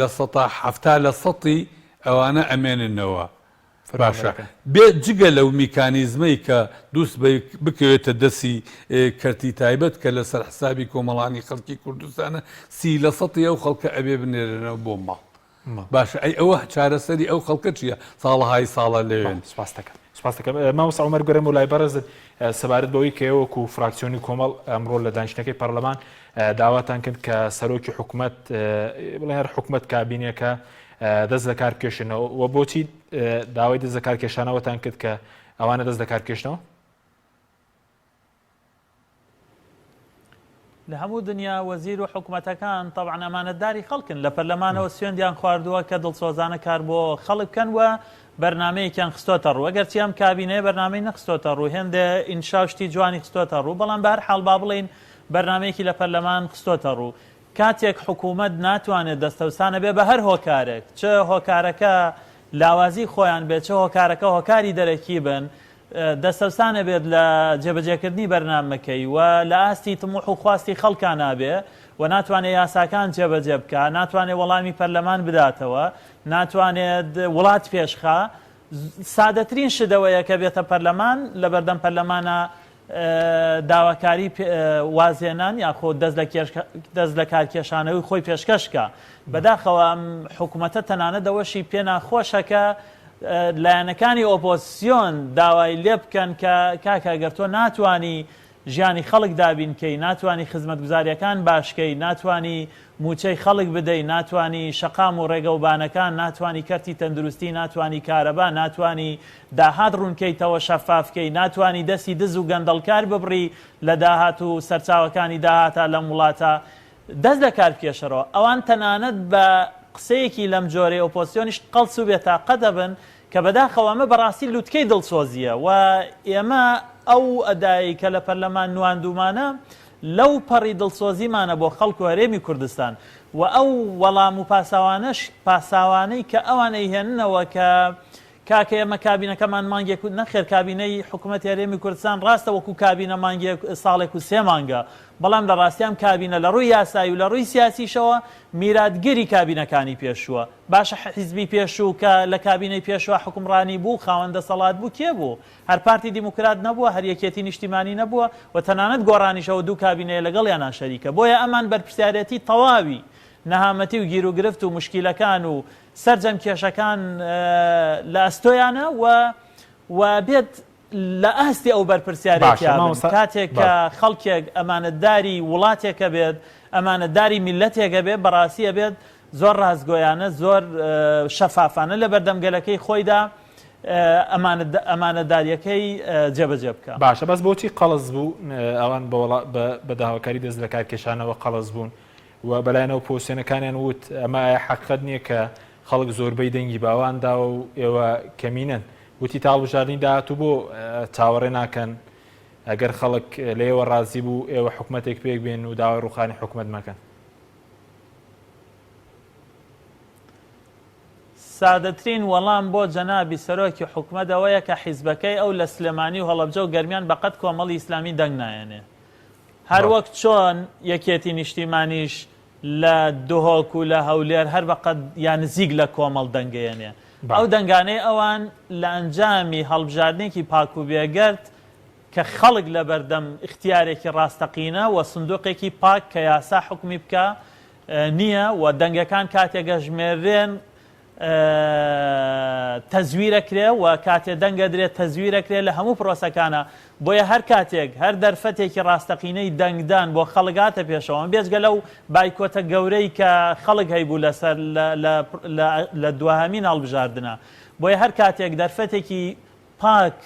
لە سەتا حەفتا لە سەتی ئەوانە ئەمێننەوە باشە بێ جگە لەو میکانیزمەی کە دووسبەی بکەوێتە دەسی کەرتی تایبەت کە لەسەر حسابی کۆمەڵانی خەڵکی کوردستانە سی لە سەتی ئەو خەڵکە ئەبێ بنێرنەوە بۆ ماڵ باشە ئەی ئەوە چارەسەری ئەو خەڵکە چییە ساڵەهای ساڵە لەوێن؟ سپاست دەکەم سپاست دەکەم مامۆستا عومەر گەرم و لای بەڕێزت سەبارەت بەوەی کە ئێوە وەکو فراکسیۆنی کۆمەڵ ئەمڕۆ لە دانیشتنەکەی پەرلەمان داواتان کرد کە سەرۆکی حکومەت بڵێ هەر حکومەت کابینەکە دەست لە کار بکێشنەوە و بۆچی داوای دەست لە کار کێشانەوەتان کرد کە ئەوانە دەست لە کار بکێشنەوە؟ لە هەموو دنیا وەزیر و حکومەتەکان تەبعەن ئەمانەتداری خەڵکن لە پەرلەمانەوە سوێندیان خواردووە کە دڵسۆزانە کار بۆ خەڵک بکەن و بەرنامەیەکیان خستۆتە ڕوو ئەگەرچی ئەم کابینەیە بەرنامەی نەخستۆتە ڕوو هێندێ ئینشا و شتی جوانی خستۆتە ڕوو بەڵام بە هەر حاڵ با بڵێین بەرنامەیەکی لە پەرلەمان خستۆتە ڕوو کاتێک حکوومەت ناتوانێت دەستەوسانە بێ بە هەر هۆکارێک چ هۆکارەکە لاوازی خۆیان بێت چ هۆکارەکە هۆکاری دەرەکی بن دەستەوسانە بێت لە جێبەجێکردنی بەرنامەکەی و لە ئاستی تموح و خواستی خەڵکا نابێ و ناتوانێ یاساکان جێبەجێ بکا، ناتوانێ وەڵامی پەرلەمان بداتەوە، ناتوانێت وڵات پێشخا. سادەترین شت ئەوەیە کە بێتە پەرلەمان لەبەردەم پەرلەمانە داواکاری وازهێنان یاخۆ دەست لە کارکێشانەوەی خۆی پێشکەش کا. بەداخەوە ئەم حکومەتە تەنانەت ئەوەشی پێ ناخۆشە کە لایەنەکانی ئۆپۆزسیۆن داوای لێ بکەن کە کاکە گەر تۆ ناتوانی ژیانی خەڵک دابین کەی، ناتوانی خزمەتگوزاریەکان باش کەی، ناتوانی مووچەی خەڵک بدەی، ناتوانی شەقام و ڕێگەوبانەکان، ناتوانی کەرتی تەندروستی، ناتوانی کارەبا، ناتوانی داهات ڕوونکەیتەوە شەفاف کەی، ناتوانی دەستی دز و گەندەڵکار ببڕی لە داهات و سەرچاوەکانی داهاتا لەم وڵاتە، دەست لە کار بکێشەرەوە. ئەوان تەنانەت بە قسەیەکی لەم جۆرەی ئۆپۆزسیۆنیش قەڵس و بێتاقەت ئەبن کە بەداخەوە ئەمە بەڕاستی لوتکەی دڵسۆزییە و ئێمە ئەو ئەدایەی کە لە پەرلەمان نواندوومانە لەو پەڕی دڵسۆزیمانە بۆ خەڵک و هەرێمی کوردستان و ئەو وەڵام و پاساوانەش پاساوانەی کە ئەوان ئەیهێننەوە کە کاکە ئێمە کابینەکەمان مانگێک و نەخێر کابینەی حکوومەتی هەرێمی کوردستان ڕاستە وەکو کابینە مانگێک ساڵێک و سێ مانگە بەڵام لە ڕاستی ئەم کابینە لە ڕووی یاسایی و لە ڕووی سیاسیشەوە میراتگری کابینەکانی پێشووە باشە حیزبی پێشوو کە لە کابینەی پێشوە حوکمڕانی بوو خاوەن دەسەڵات بوو کێ بوو؟ هەر پارتی دیموکرات نەبووە، هەر یەکێتی نیشتیمانی نەبووە و تەنانەت گۆڕانیش ئەوە دوو کابینەیە لەگەڵیانا شەریکە. بۆیە ئەمان بەرپرسیارێتی تەواوی نەهامەتی و گیروگرفت و موشکیلەکان و سەرجەم کێشەکان لە ئەستۆیانە و و بێت لە ئاستی ئەو بەرپرسیارێتیا بن. کاتێک کە خەڵکێک ئەمانەتداری وڵاتێکە بێت، ئەمانەتداری میللەتێکە بێت، بەڕاستی ئەبێت زۆر ڕاستگۆیانە، زۆر شەفافانە لەبەردەم گەلەکەی خۆیدا ئەمانەتدارییەکەی جێبەجێ بکا. باشە بەس بۆچی قەڵس بوو ئەوان بە داواکاری دەست لەکارکێشانەوە قەڵس بوون و بەلایەنە ئۆپۆزسیۆنەکانیان وت ئەمە ئایا حەقیقەت نییە کە خەڵک زۆربەی دەنگی باوان داوە و ئێوە کەمینەن وتی تا هەڵبژاردنی داهاتوو بۆ چاوەڕێ ناکەن ئەگەر خەڵک لە ئێوە ڕازی بوو ئێوە حکومەتێک پێک بێن و داوای ڕووخانی حکومەت مەکەن. سادەترین وەڵام بۆ جەنابی سەرۆکی حکومەت ئەوەیە کە حیزبەکەی ئەو لە سلێمانی و هەڵەبجە و گەرمیان بەقەد کۆمەڵی ئیسلامی دەنگ نایەنێ. هەر وەک چۆن یەکێتی نیشتیمانیش لە دهۆک و لە هەولێر هەر بەقەد یا نزیک لە کۆمەڵ دەنگەیەنێ. ئەو دەنگانەی ئەوان لە ئەنجامی هەڵبژاردنێکی پاک و بێگەرد کە خەڵک لەبەردەم ئیختیارێکی ڕاستەقینە و سندوقێکی پاک کە یاسا حوکمی بکا نییە و دەنگەکان کاتێک ئەژمێررێن تەزویرەکرێ و کاتێ دەنگ ئەدرێ تەزویرەکرێ لە هەموو پرۆسەکانە بۆیە هەر کاتێک هەر دەرفەتێکی ڕاستەقینەی دەنگدان بۆ خەڵک هاتە پێشەوە بێجگە لەو بایکۆتە گەورەی کە خەڵک هەیبوو لەسەر لە دواهەمین هەڵبژاردنە بۆیە هەر کاتێک دەرفەتێکی پاک،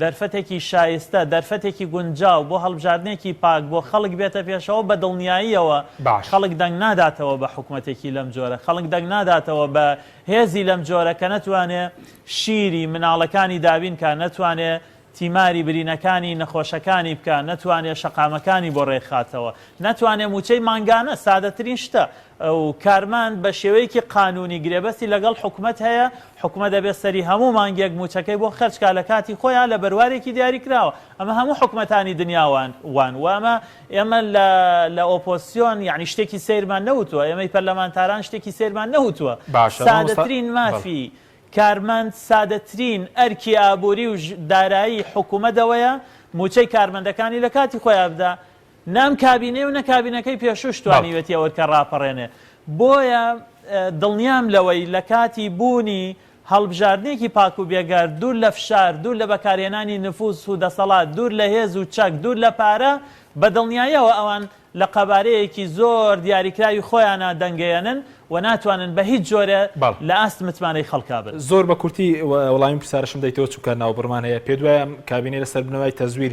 دەرفەتێکی شایستە، دەرفەتێکی گونجاو بۆ هەڵبژاردنێکی پاک بۆ خەڵک بێتە پێشەوە، بە دڵنیاییەوە باش. خەڵک دەنگ ناداتەوە بە حکومەتێکی لەم جۆرە، خەڵک دەنگ ناداتەوە بە هێزی لەم جۆرە کە نەتوانێ شیری مناڵەکانی دابین کا، نەتوانێ تیماری برینەکانی نەخۆشەکانی بکا، نەتوانێ شەقامەکانی بۆ ڕێکخاتەوە، نەتوانێ مووچەی مانگانە، سادەترین شتە، و کارمەند بە شێوەیەکی قانونی گرێبەستی لەگەڵ حکومەت هەیە، حکومەت دەبێت سەری هەموو مانگێک مووچەکەی بۆ خەرج کا لە کاتی خۆیا لە بەروارێکی دیاریکراوە، ئەمە هەموو حکومەتانی دنیا وان و ئەمە ئێمە لە لە ئۆپۆزسیۆن یانی شتێکی سەیرمان نەوتووە، ئێمەی پەرلەمانتاران شتێکی سەیرمان نەوتووە، باشە مامۆستا سادەترین بەڵێ. مافی کارمەند سادەترین ئەرکی ئابووری و دارایی حکومەت ئەوەیە مووچەی کارمەندەکانی لە کاتی خۆیا بدا، نە ئەم کابینەیە و نە کابینەکەی پێشووش توانیوێتی ئەو ئەرکە ڕاپەڕێنێ. بۆیە دڵنیام لەوەی لە کاتی بوونی هەڵبژاردنێکی پاک و بێگەرد، دوور لە فشار، دوور لە بەکارهێنانی نفوز و دەسەڵات، دوور لە هێز و چەک، دوور لە پارە، بە دڵنیاییەوە ئەوان لە قەبارەیەکی زۆر دیاریکراوی خۆیانا دەنگەیەنن و ناتوانن بە هیچ جۆرێ لە ئاست متمانەی خەڵکا بن. زۆر بە کورتی وەڵامی پرسیارەشم دەیتەوە چونکە ناوبڕمان هەیە. پێت وایە ئەم کابینەیە لەسەر بنەمای تەزویر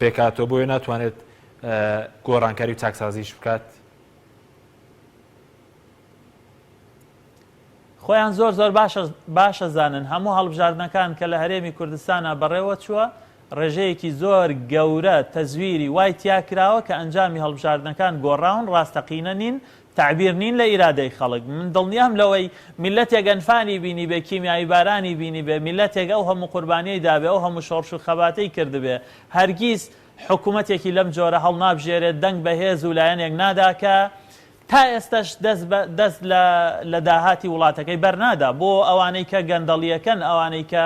پێکهاتووە بۆیە ناتوانێت گۆڕانکاری و چاکسازیش بکات؟ خۆیان زۆر زۆر باشە باشەزانن هەموو هەڵبژاردنەکان کە لە هەرێمی کوردستانا بەڕێوە چووە ڕێژەیەکی زۆر گەورە تەزویری وای تیا کراوە کە ئەنجامی هەڵبژاردنەکان گۆڕاون ڕاستەقینە نین تەعبیر نین لە ئیرادەی خەڵک. من دڵنیام لەوەی میللەتێک ئەنفالی بینیبێ، کیمیایی بارانی بینیبێ، میللەتێک ئەو هەموو قوربانیەی دابێ، ئەو هەموو شۆڕش و خەباتەی کردبێ، هەرگیز حکومەتێکی لەم جۆرە هەڵنابژێرێ، دەنگ بە هێز و لایەنێک نادا کە. تا ئێستەش دەست بە دەست لە لە داهاتی وڵاتەکەی بەرنادا بۆ ئەوانەی کە گەندەڵیەکەن ئەوانەی کە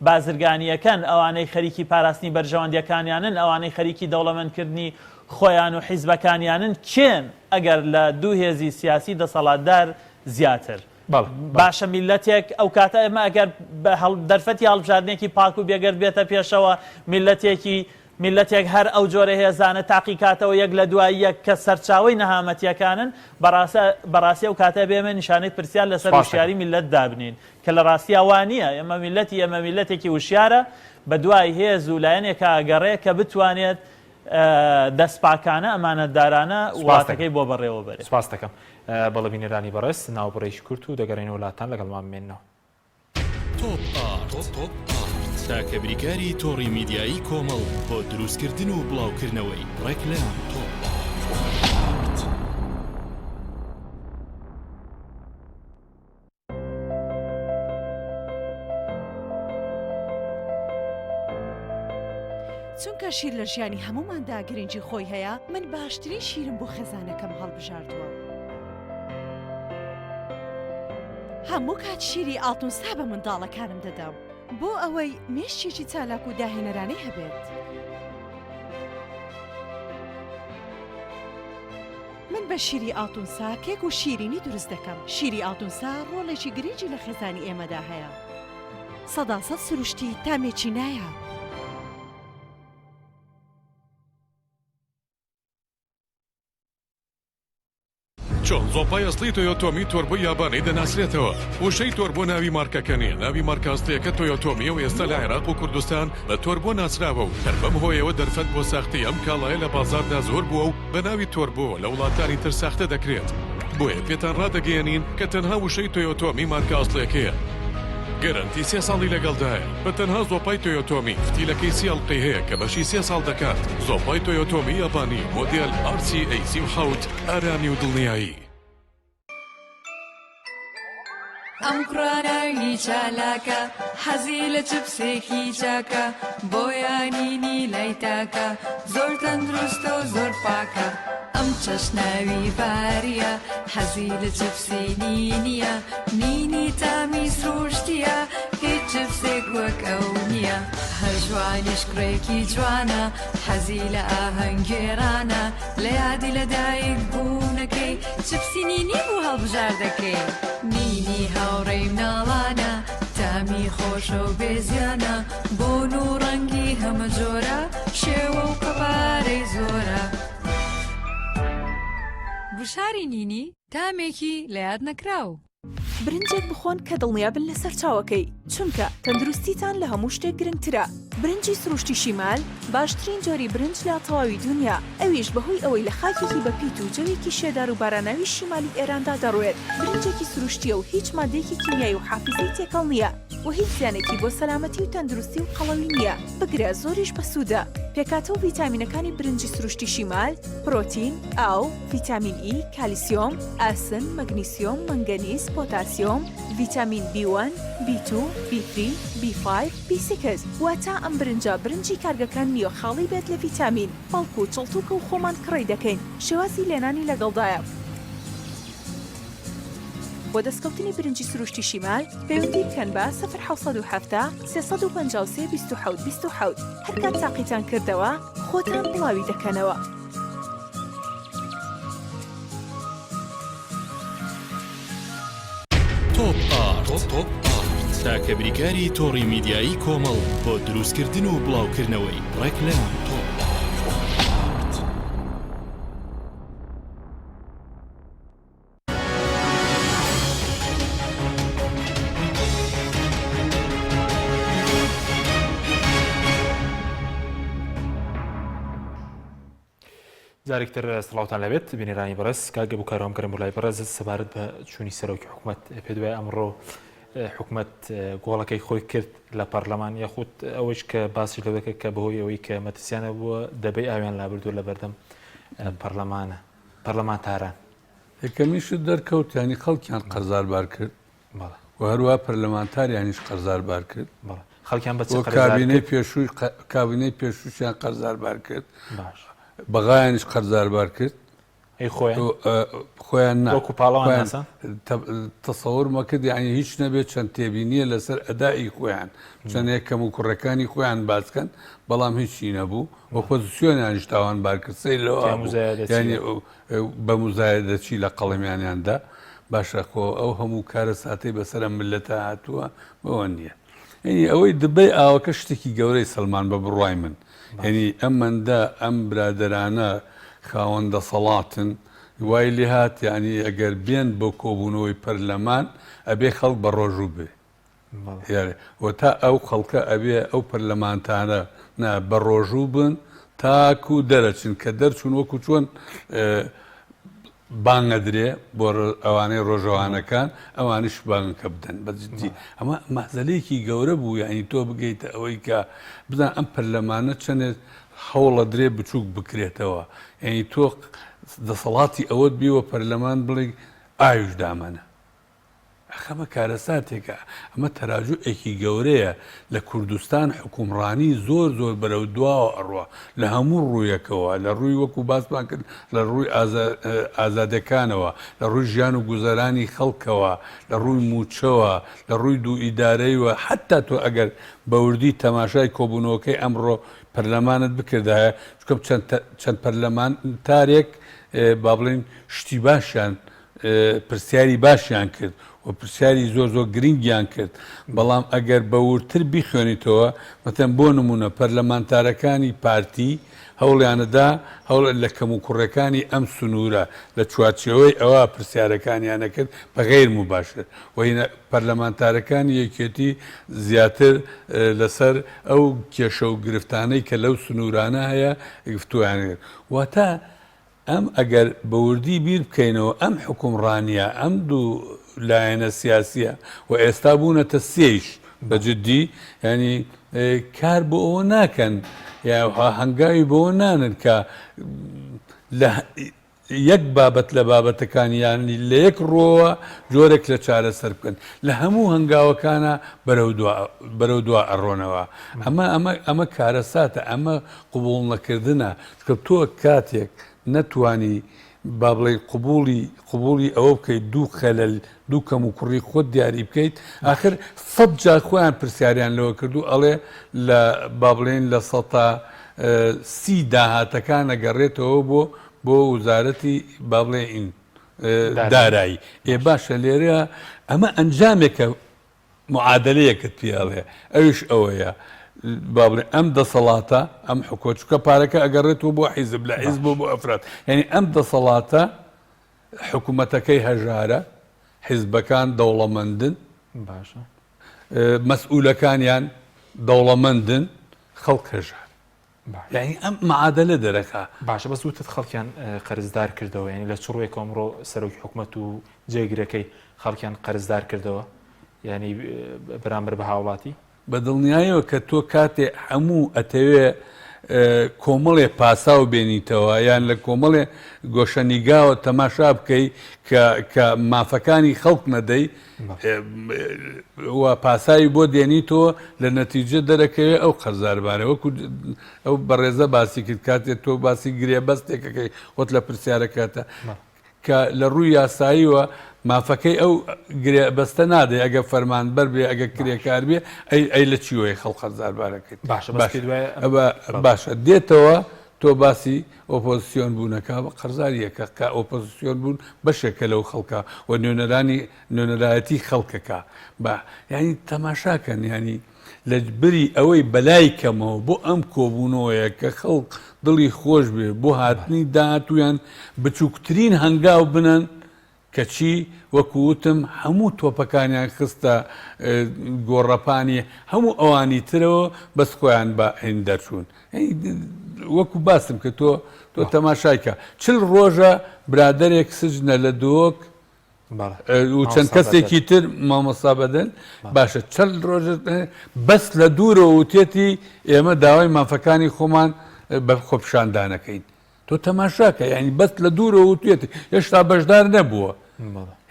بازرگانیەکەن ئەوانەی خەریکی پاراستنی بەرژەوەندیەکانیانن ئەوانەی خەریکی دەوڵەمەندکردنی خۆیان و حیزبەکانیانن کێن ئەگەر لە دوو هێزی سیاسی دەسەڵاتدار زیاتر بەڵێ بەڵێ. باشە میللەتێک ئەو کاتە ئێمە ئەگەر بە دەرفەتی هەڵبژاردنێکی پاک و بێگەرد بێتە پێشەوە میللەتێکی میللەتێک هەر ئەو جۆرە هێزانە تاقی کاتەوە یەک لە دوای یەک کە سەرچاوەی نەهامەتیەکانن بەڕاستە بەڕاستی ئەو کاتە ئەبێ ئێمە نیشانەی پرسیار لەسەر سوپاس دەکەم. وشیاری میللەت دابنێین کە لە ڕاستیا وا نییە ئێمە میللەتی ئێمە میللەتێکی وشیارە بە دوای هێز و لایەنێکا ئەگەڕێ کە بتوانێت دەستپاکانە ئەمانەتدارانە سوپاس دەکەم. وڵاتەکەی بۆ بەڕێوە بەرێ. سوپاس دەکەم. بەڵێ بینەرانی بەڕێز ناوبڕێکی کورت و دەگەڕێینەوە لاتان لەگەڵمان بمێننەوە. تۆپ ئارت تاکە بریکاری تۆڕی میدیایی کۆمەڵ بۆ دروستکردن و بڵاوکردنەوەی ڕێکلام. تۆپ ئارت. چونکە شیر لە ژیانی هەمووماندا گرنگی خۆی هەیە، من باشترین شیرم بۆ خێزانەکەم هەڵبژاردووە. هەموو کات شیری ئاڵتونسا بە منداڵەکانم دەدەم بۆ ئەوەی مێشکێکی چالاک و داهێنەرانەی هەبێت. من بە شیری ئاڵتونسا کێک و شیرینی دروست دەکەم. شیری ئاڵتونسا ڕۆڵێکی گرنگی لە خێزانی ئێمەدا هەیە. سەداسەد سروشتی تامێکی نایاب. چۆن زۆپای ئەسڵی تۆیۆتۆمی تۆربۆی یابانی دەناسرێتەوە؟ وشەی تۆربۆ ناوی مارکەکە نییە، ناوی مارکە ئەسڵییەکە تۆیۆتۆمییە و ئێستا لە عێراق و کوردستان بە تۆربۆ ناسراوە و هەر بەم هۆیەوە دەرفەت بۆ ساختەی ئەم کاڵایە لە بازاڕدا زۆر بووە و بە ناوی تۆربۆوە لە وڵاتانی تر ساختە دەکرێت. بۆیە پێتان ڕادەگەیەنین کە تەنها وشەی تۆیۆتۆمی مارکە ئەسڵیەکەیە. گەرەنتی سێ ساڵی لەگەڵدایە. بە تەنها زۆپای تۆیۆتۆمی فتیلەکەی سی ئەڵقەی هەیە کە بەشی سێ ساڵ دەکات. زۆپای تۆیۆتۆمی یابانی مۆدێل RCA 37 ئارامی و دڵنیایی. ئەم کوڕە ناوی چالاکە حەزی لە چپسێکی چاکە بۆیانینی لای تاکە زۆر تەندروستە و زۆر پاکە ئەم چەشناوی باریە حەزی لە چپسی نینیە نینی تامی سروشتیە هیچ چپسێک وەک ئەو نییە هەر جوانیش کوڕێکی جوانە حەزی لە ئاهەنگگێڕانە لە یادی لەدایک بوونەکەی چپسی نینی بوو هەڵبژاردەکەی. نینی هاوڕێی مناڵانە تامی خۆشە و بێ زیانە بۆن و ڕەنگی هەمە جۆرە شێوە و قەبارەی زۆرە. گوشاری نینی تامێکی لە یاد نەکراو. برنجێک بخۆن کە دڵنیابن لە سەرچاوەکەی، چونکە تەندروستیتان لە هەموو شتێک گرنگترە. برنجی سروشتی شیمال باشترین جۆری برنج لە تەواوی دونیا، ئەویش بەهۆی ئەوەی لە خاکێکی بەپیت و جەوێکی شێدار و باراناوی شیمالی ئێراندا دەڕوێت، برنجێکی سروشتییە و هیچ ماددەیەکی کیمیایی و حافیزەی تێکەڵ نییە و هیچ زیانێکی بۆ سەلامەتی و تەندروستی و قەڵەوی نییە، بگرە زۆریش بەسوودە. پێکهاتە و ڤیتامینەکانی برنجی سروشتی شیمال، پرۆتین، ئاو، ڤیتامین ئی، کالیسیۆم، ئاسن، مەگنیسیۆم، مەنگەنیز، پۆتاسیۆم، ڤیتامین بی وەن، بی تو، بی ثری، بی فایڤ، بی سیکس، واتە ئەم برنجە برنجی کارگەکان نییە خاڵی بێت لە ڤیتامین، بەڵکو چڵتوکە و خۆمان کڕی دەکەین، شێوازی لێنانی لەگەڵدایە. بۆ دەستکەوتنی برنجی سروشتی شیمال پەیوەندی بکەن بە، سفر 770 353 27 27، هەرکات تاقیتان کردەوە خۆتان بڵاوی دەکەنەوە. تۆپ ئارت تاکە بریکاری تۆڕی میدیایی کۆمەڵ بۆ دروستکردن و بڵاوکردنەوەی ڕێکلام. تۆپ ئارت. جارێکی تر سڵاوتان لەبێت بینەرانی بەڕێز کاک ئەبوو کاروان کەرم بۆ لای بەڕێز سەبارەت بە چوونی سەرۆکی حکوومەت پێ دوای ئەمڕۆ حکوومەت گۆڵەکەی خۆی کرد لە پەرلەمان یاخود ئەوەش کە باسی لەوە کرد کە بەهۆی ئەوەی کە مەترسیانە بووە دەبەی ئاویان لابردووە لە بەردەم پەرلەمانە پەرلەمانتاران یەکەمین شت دەرکەوت یانی خەڵکیان قەرزاربار کرد و هەروە پەرلەمانتاریانیش قەرزاربار کرد خەڵکیان بە کابینەی پێشووی کابینەی پێشووشیان قەرزاربار کرد بەغایانیش قەرزاربار کرد. ئەی خۆیان؟ خۆیان نا. وەکو پاڵەوان ناسان؟ تەسەورمە کرد یانی هیچ نەبێت چەند تێبینیە لەسەر ئەدائی خۆیان چەندێک کەم و کوڕەکانی خۆیان باسکەن بەڵام هیچی نەبوو ئۆپۆزیسیۆنیانیش تاوانبار کرد سەیر لەوە بوو یانی بە موزایەدە چی لە قەڵەمیانیان دا باشە خۆ ئەو هەموو کارەساتەی بەسەر ئەم مللەتە هاتووە بەوە نییە یعنی ئەوەی دبەی ئاوەکە شتێکی گەورەی سەلمان بە بڕوای من یعنی ئەم مەندە ئەم برادەرانە خاوەن دەسەڵاتن وای لێهات یعنی ئەگەر بێن بۆ کۆبوونەوەی پەرلەمان ئەبێ خەڵک بە ڕۆژوو بێ و تا ئەو خەڵکە ئەبێ ئەو پەرلەمانتانە نا بە ڕۆژوو بن تاکو دەرەچن کە دەرچوون وەکو چۆن بانگەدرێ بۆ ئەوانەی ڕۆژەوانەکان ئەوانیش بانگەکە بدەن بە جدی ئەمە مەهزەلەیەکی گەورە بوو یعنی تۆ بگەیتە ئەوەی کە بزان ئەم پەرلەمانە چەندێت هەوڵە درێ بچووک بکرێتەوە یعنی تۆ دەسەڵاتی ئەوەت بیوە پەرلەمان بڵێ ئاویش دامەنە ئەخ ئەمە کارەساتێکە، ئەمە تەراجوعێکی گەورەیە لە کوردستان، حوکمڕانی زۆر زۆر بەرەو دواوە ئەڕوا لە هەموو ڕوویەکەوە، لە ڕووی وەکو باسمان کرد لە ڕووی ئازادیەکانەوە، لە ڕووی ژیان و گوزەرانی خەڵکەوە، لە ڕووی مووچەوە، لە ڕووی دوو ئیدارەیوە، حەتتا تۆ ئەگەر بە وردی تەماشای کۆبوونەوەکەی ئەمڕۆ پەرلەمانت بکردایە، چونکە چەند پەرلەمانتارێک با بڵێین شتی باشیان پرسیاری باشیان کرد و پرسیاری زۆر زۆر گرنگیان کرد، بەڵام ئەگەر بە وردتر بیخوێنیتەوە، مەسەلەن بۆ نموونە پەرلەمانتارەکانی پارتی هەوڵیانەدا هەوڵ لە کەموکوڕیەکانی ئەم سنوورە لە چوارچێوەی ئەوە پرسیارەکانیانە کرد بە غەیر موباشر و پەرلەمانتارەکانی یەکێتی زیاتر لەسەر ئەو کێشە و گرفتانەی کە لەو سنوورانە هەیە گفتوگۆیان کرد. واتە ئەم ئەگەر بە وردی بیر بکەینەوە ئەم حوکمڕانییە، ئەم دوو لایەنە سیاسییە و ئێستا بوونەتە سێیش بە جدی یانی کار بۆ ئەوە ناکەن یا هەنگاوی بۆ نانن کە لە یەک بابەت لە بابەتەکان یانی لە یەک ڕووەوە جۆرێک لە چارەسەر بکەن لە هەموو هەنگاوەکانە بەرەو دوا بەرەو دوا ئەڕۆنەوە ئەمە ئەمە ئەمە کارەساتە ئەمە قبوڵ نەکردنە چونکە تۆ کاتێک نەتوانی با بڵێی قبوڵی قبوڵی ئەوە بکەیت دوو خەلەل دوو کەم و کوڕی خۆت دیاری بکەیت ئاخر سەد جار خۆیان پرسیاریان لەوە کردو ئەڵێ لە با بڵێین لە سەتا سی داهاتەکان ئەگەڕێتەوە بۆ بۆ وزارەتی با بڵێین دارایی ئێ باشە لێرە ئەمە ئەنجامێکە معادەلەیەکت پێ ئەڵێ ئەویش ئەوەیە با بڵێ ئەم دەسەڵاتە ئەم حکومەت چونکە پارەکە ئەگەڕێتەوە بۆ حیزب لە حیزب بۆ ئەفراد یعنی ئەم دەسەڵاتە حکوومەتەکەی هەژارە حیزبەکان دەوڵەمەندن باشە مەسئولەکانیان دەوڵەمەندن خەڵک هەژار یانی ئەم معادەلە دەرەکا. باشە بەس وتت خەڵکیان قەرزدار کردەوە یانی لە چ ڕووێکەوە ئەمڕۆ سەرۆکی حکومەت و جێگرەکەی خەڵکیان قەرزدار کردەوە یانی بەرامبەر بە هاوڵاتی؟ بە دڵنیایەوە کە تۆ کاتێ هەموو ئەتەوێ کۆمەڵێ پاساو بێنیتەوە یان لە کۆمەڵێ گۆشەنیگاوە تەماشا بکەی کە کە مافەکانی خەڵک نەدەی و پاساوی بۆ دێنیتەوە لە نەتیجە دەرەکەوێ ئەو قەرزاربانە وەکو ئەو بەڕێزە باسی کرد کاتێ تۆ باسی گرێبەستێکەکەی خۆت لە پرسیارەکەتە کە لە ڕووی یاساییوە مافەکەی ئەو گرێبەستە نادەی ئەگە فەرمانبەر بێ ئەگە کرێکار بێ ئەی ئەی لە چیوەی خەڵ قەرزاربارەکەی باشە باشە دێتەوە تۆ باسی ئۆپۆزسیۆن بوونەکە قەرزاریەکە کە ئۆپۆزسیۆن بوون بەشێکە لەو خەڵکە و نوێنەرانی نوێنەرایەتی خەڵکەکە بە یانی تەماشاکەن یانی لە بری ئەوەی بەلای کەمەوە بۆ ئەم کۆبوونەوەیە کە خەڵک دڵی خۆش بێ بۆ هاتنی داهاتوویان بچووکترین هەنگاو بنەن کەچی وەکو وتم هەموو تۆپەکانیان خستە گۆڕەپانی هەموو ئەوانی ترەوە بەس خۆیان بە هین دەرچوون وەکو باسم کە تۆ تۆ تەماشایکە چل ڕۆژە برادێک سجنە لە دۆک و چەند کەسێکی تر مامۆستا بەدەن باشە چەند ڕۆژ بەس لە دوورەوە وتێتی ئێمە داوای مافەکانی خۆمان بە خۆپیشاندانەکەین تۆ تەماشاکە یانی بەس لە دوورەوە وتوێتی هێشتا بەشدار نەبووە.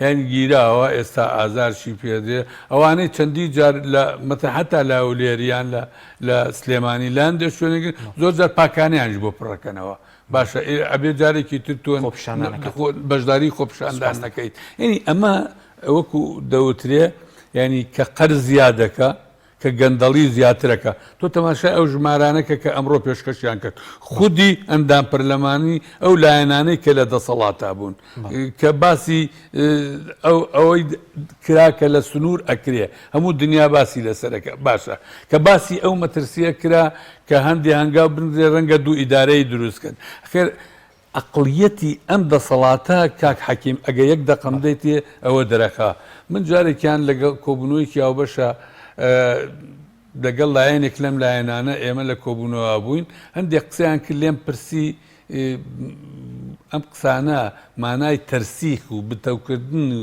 هێن گیراوە ئێستا ئازارشی پێدرێ ئەوانەی چەندی جار لە مەتە حتا لە هەولێریان لە لە سلێمانی لە هەندێک شوێنێک زۆر جار پاکانیانش بۆ پڕەکەنەوە باشە ئەبێ جارێکی تر تۆ بەشداری خۆپیشاندان نەکەیت یعنی ئەمە وەکو دەوترێ ینی کە قەرز زیادەکە کە گەندەڵی زیاترەکە تۆ تەماشای ئەو ژمارانە کە کە ئەمڕۆ پێشکەشیان کرد خودی ئەندام پەرلەمانی ئەو لایەنانەی کە لە دەسەڵاتا بوون کە باسی ئەو ئەوەی کرا کە لە سنوور ئەکرێ هەموو دنیا باسی لەسەرەکە باشە کە باسی ئەو مەترسیە کرا کە هەندێ هەنگاو بنرێ ڕەنگە دوو ئیدارەی دروست کەن خێر ئەقڵیەتی ئەم دەسەڵاتە کاک حەکیم ئەگە یەک دەقەم دەیتێ ئەوە دەرەخا من جارێکیان لەگەڵ کۆبوونەوەیەکی هاوبەشە لەگەڵ لایەنێک لەم لایەنانە ئێمە لە کۆبوونەوە بووین هەندێک قسەیان کرد لێم پرسی ئەم قسانە مانای تەرسیخ و بتەوکردن و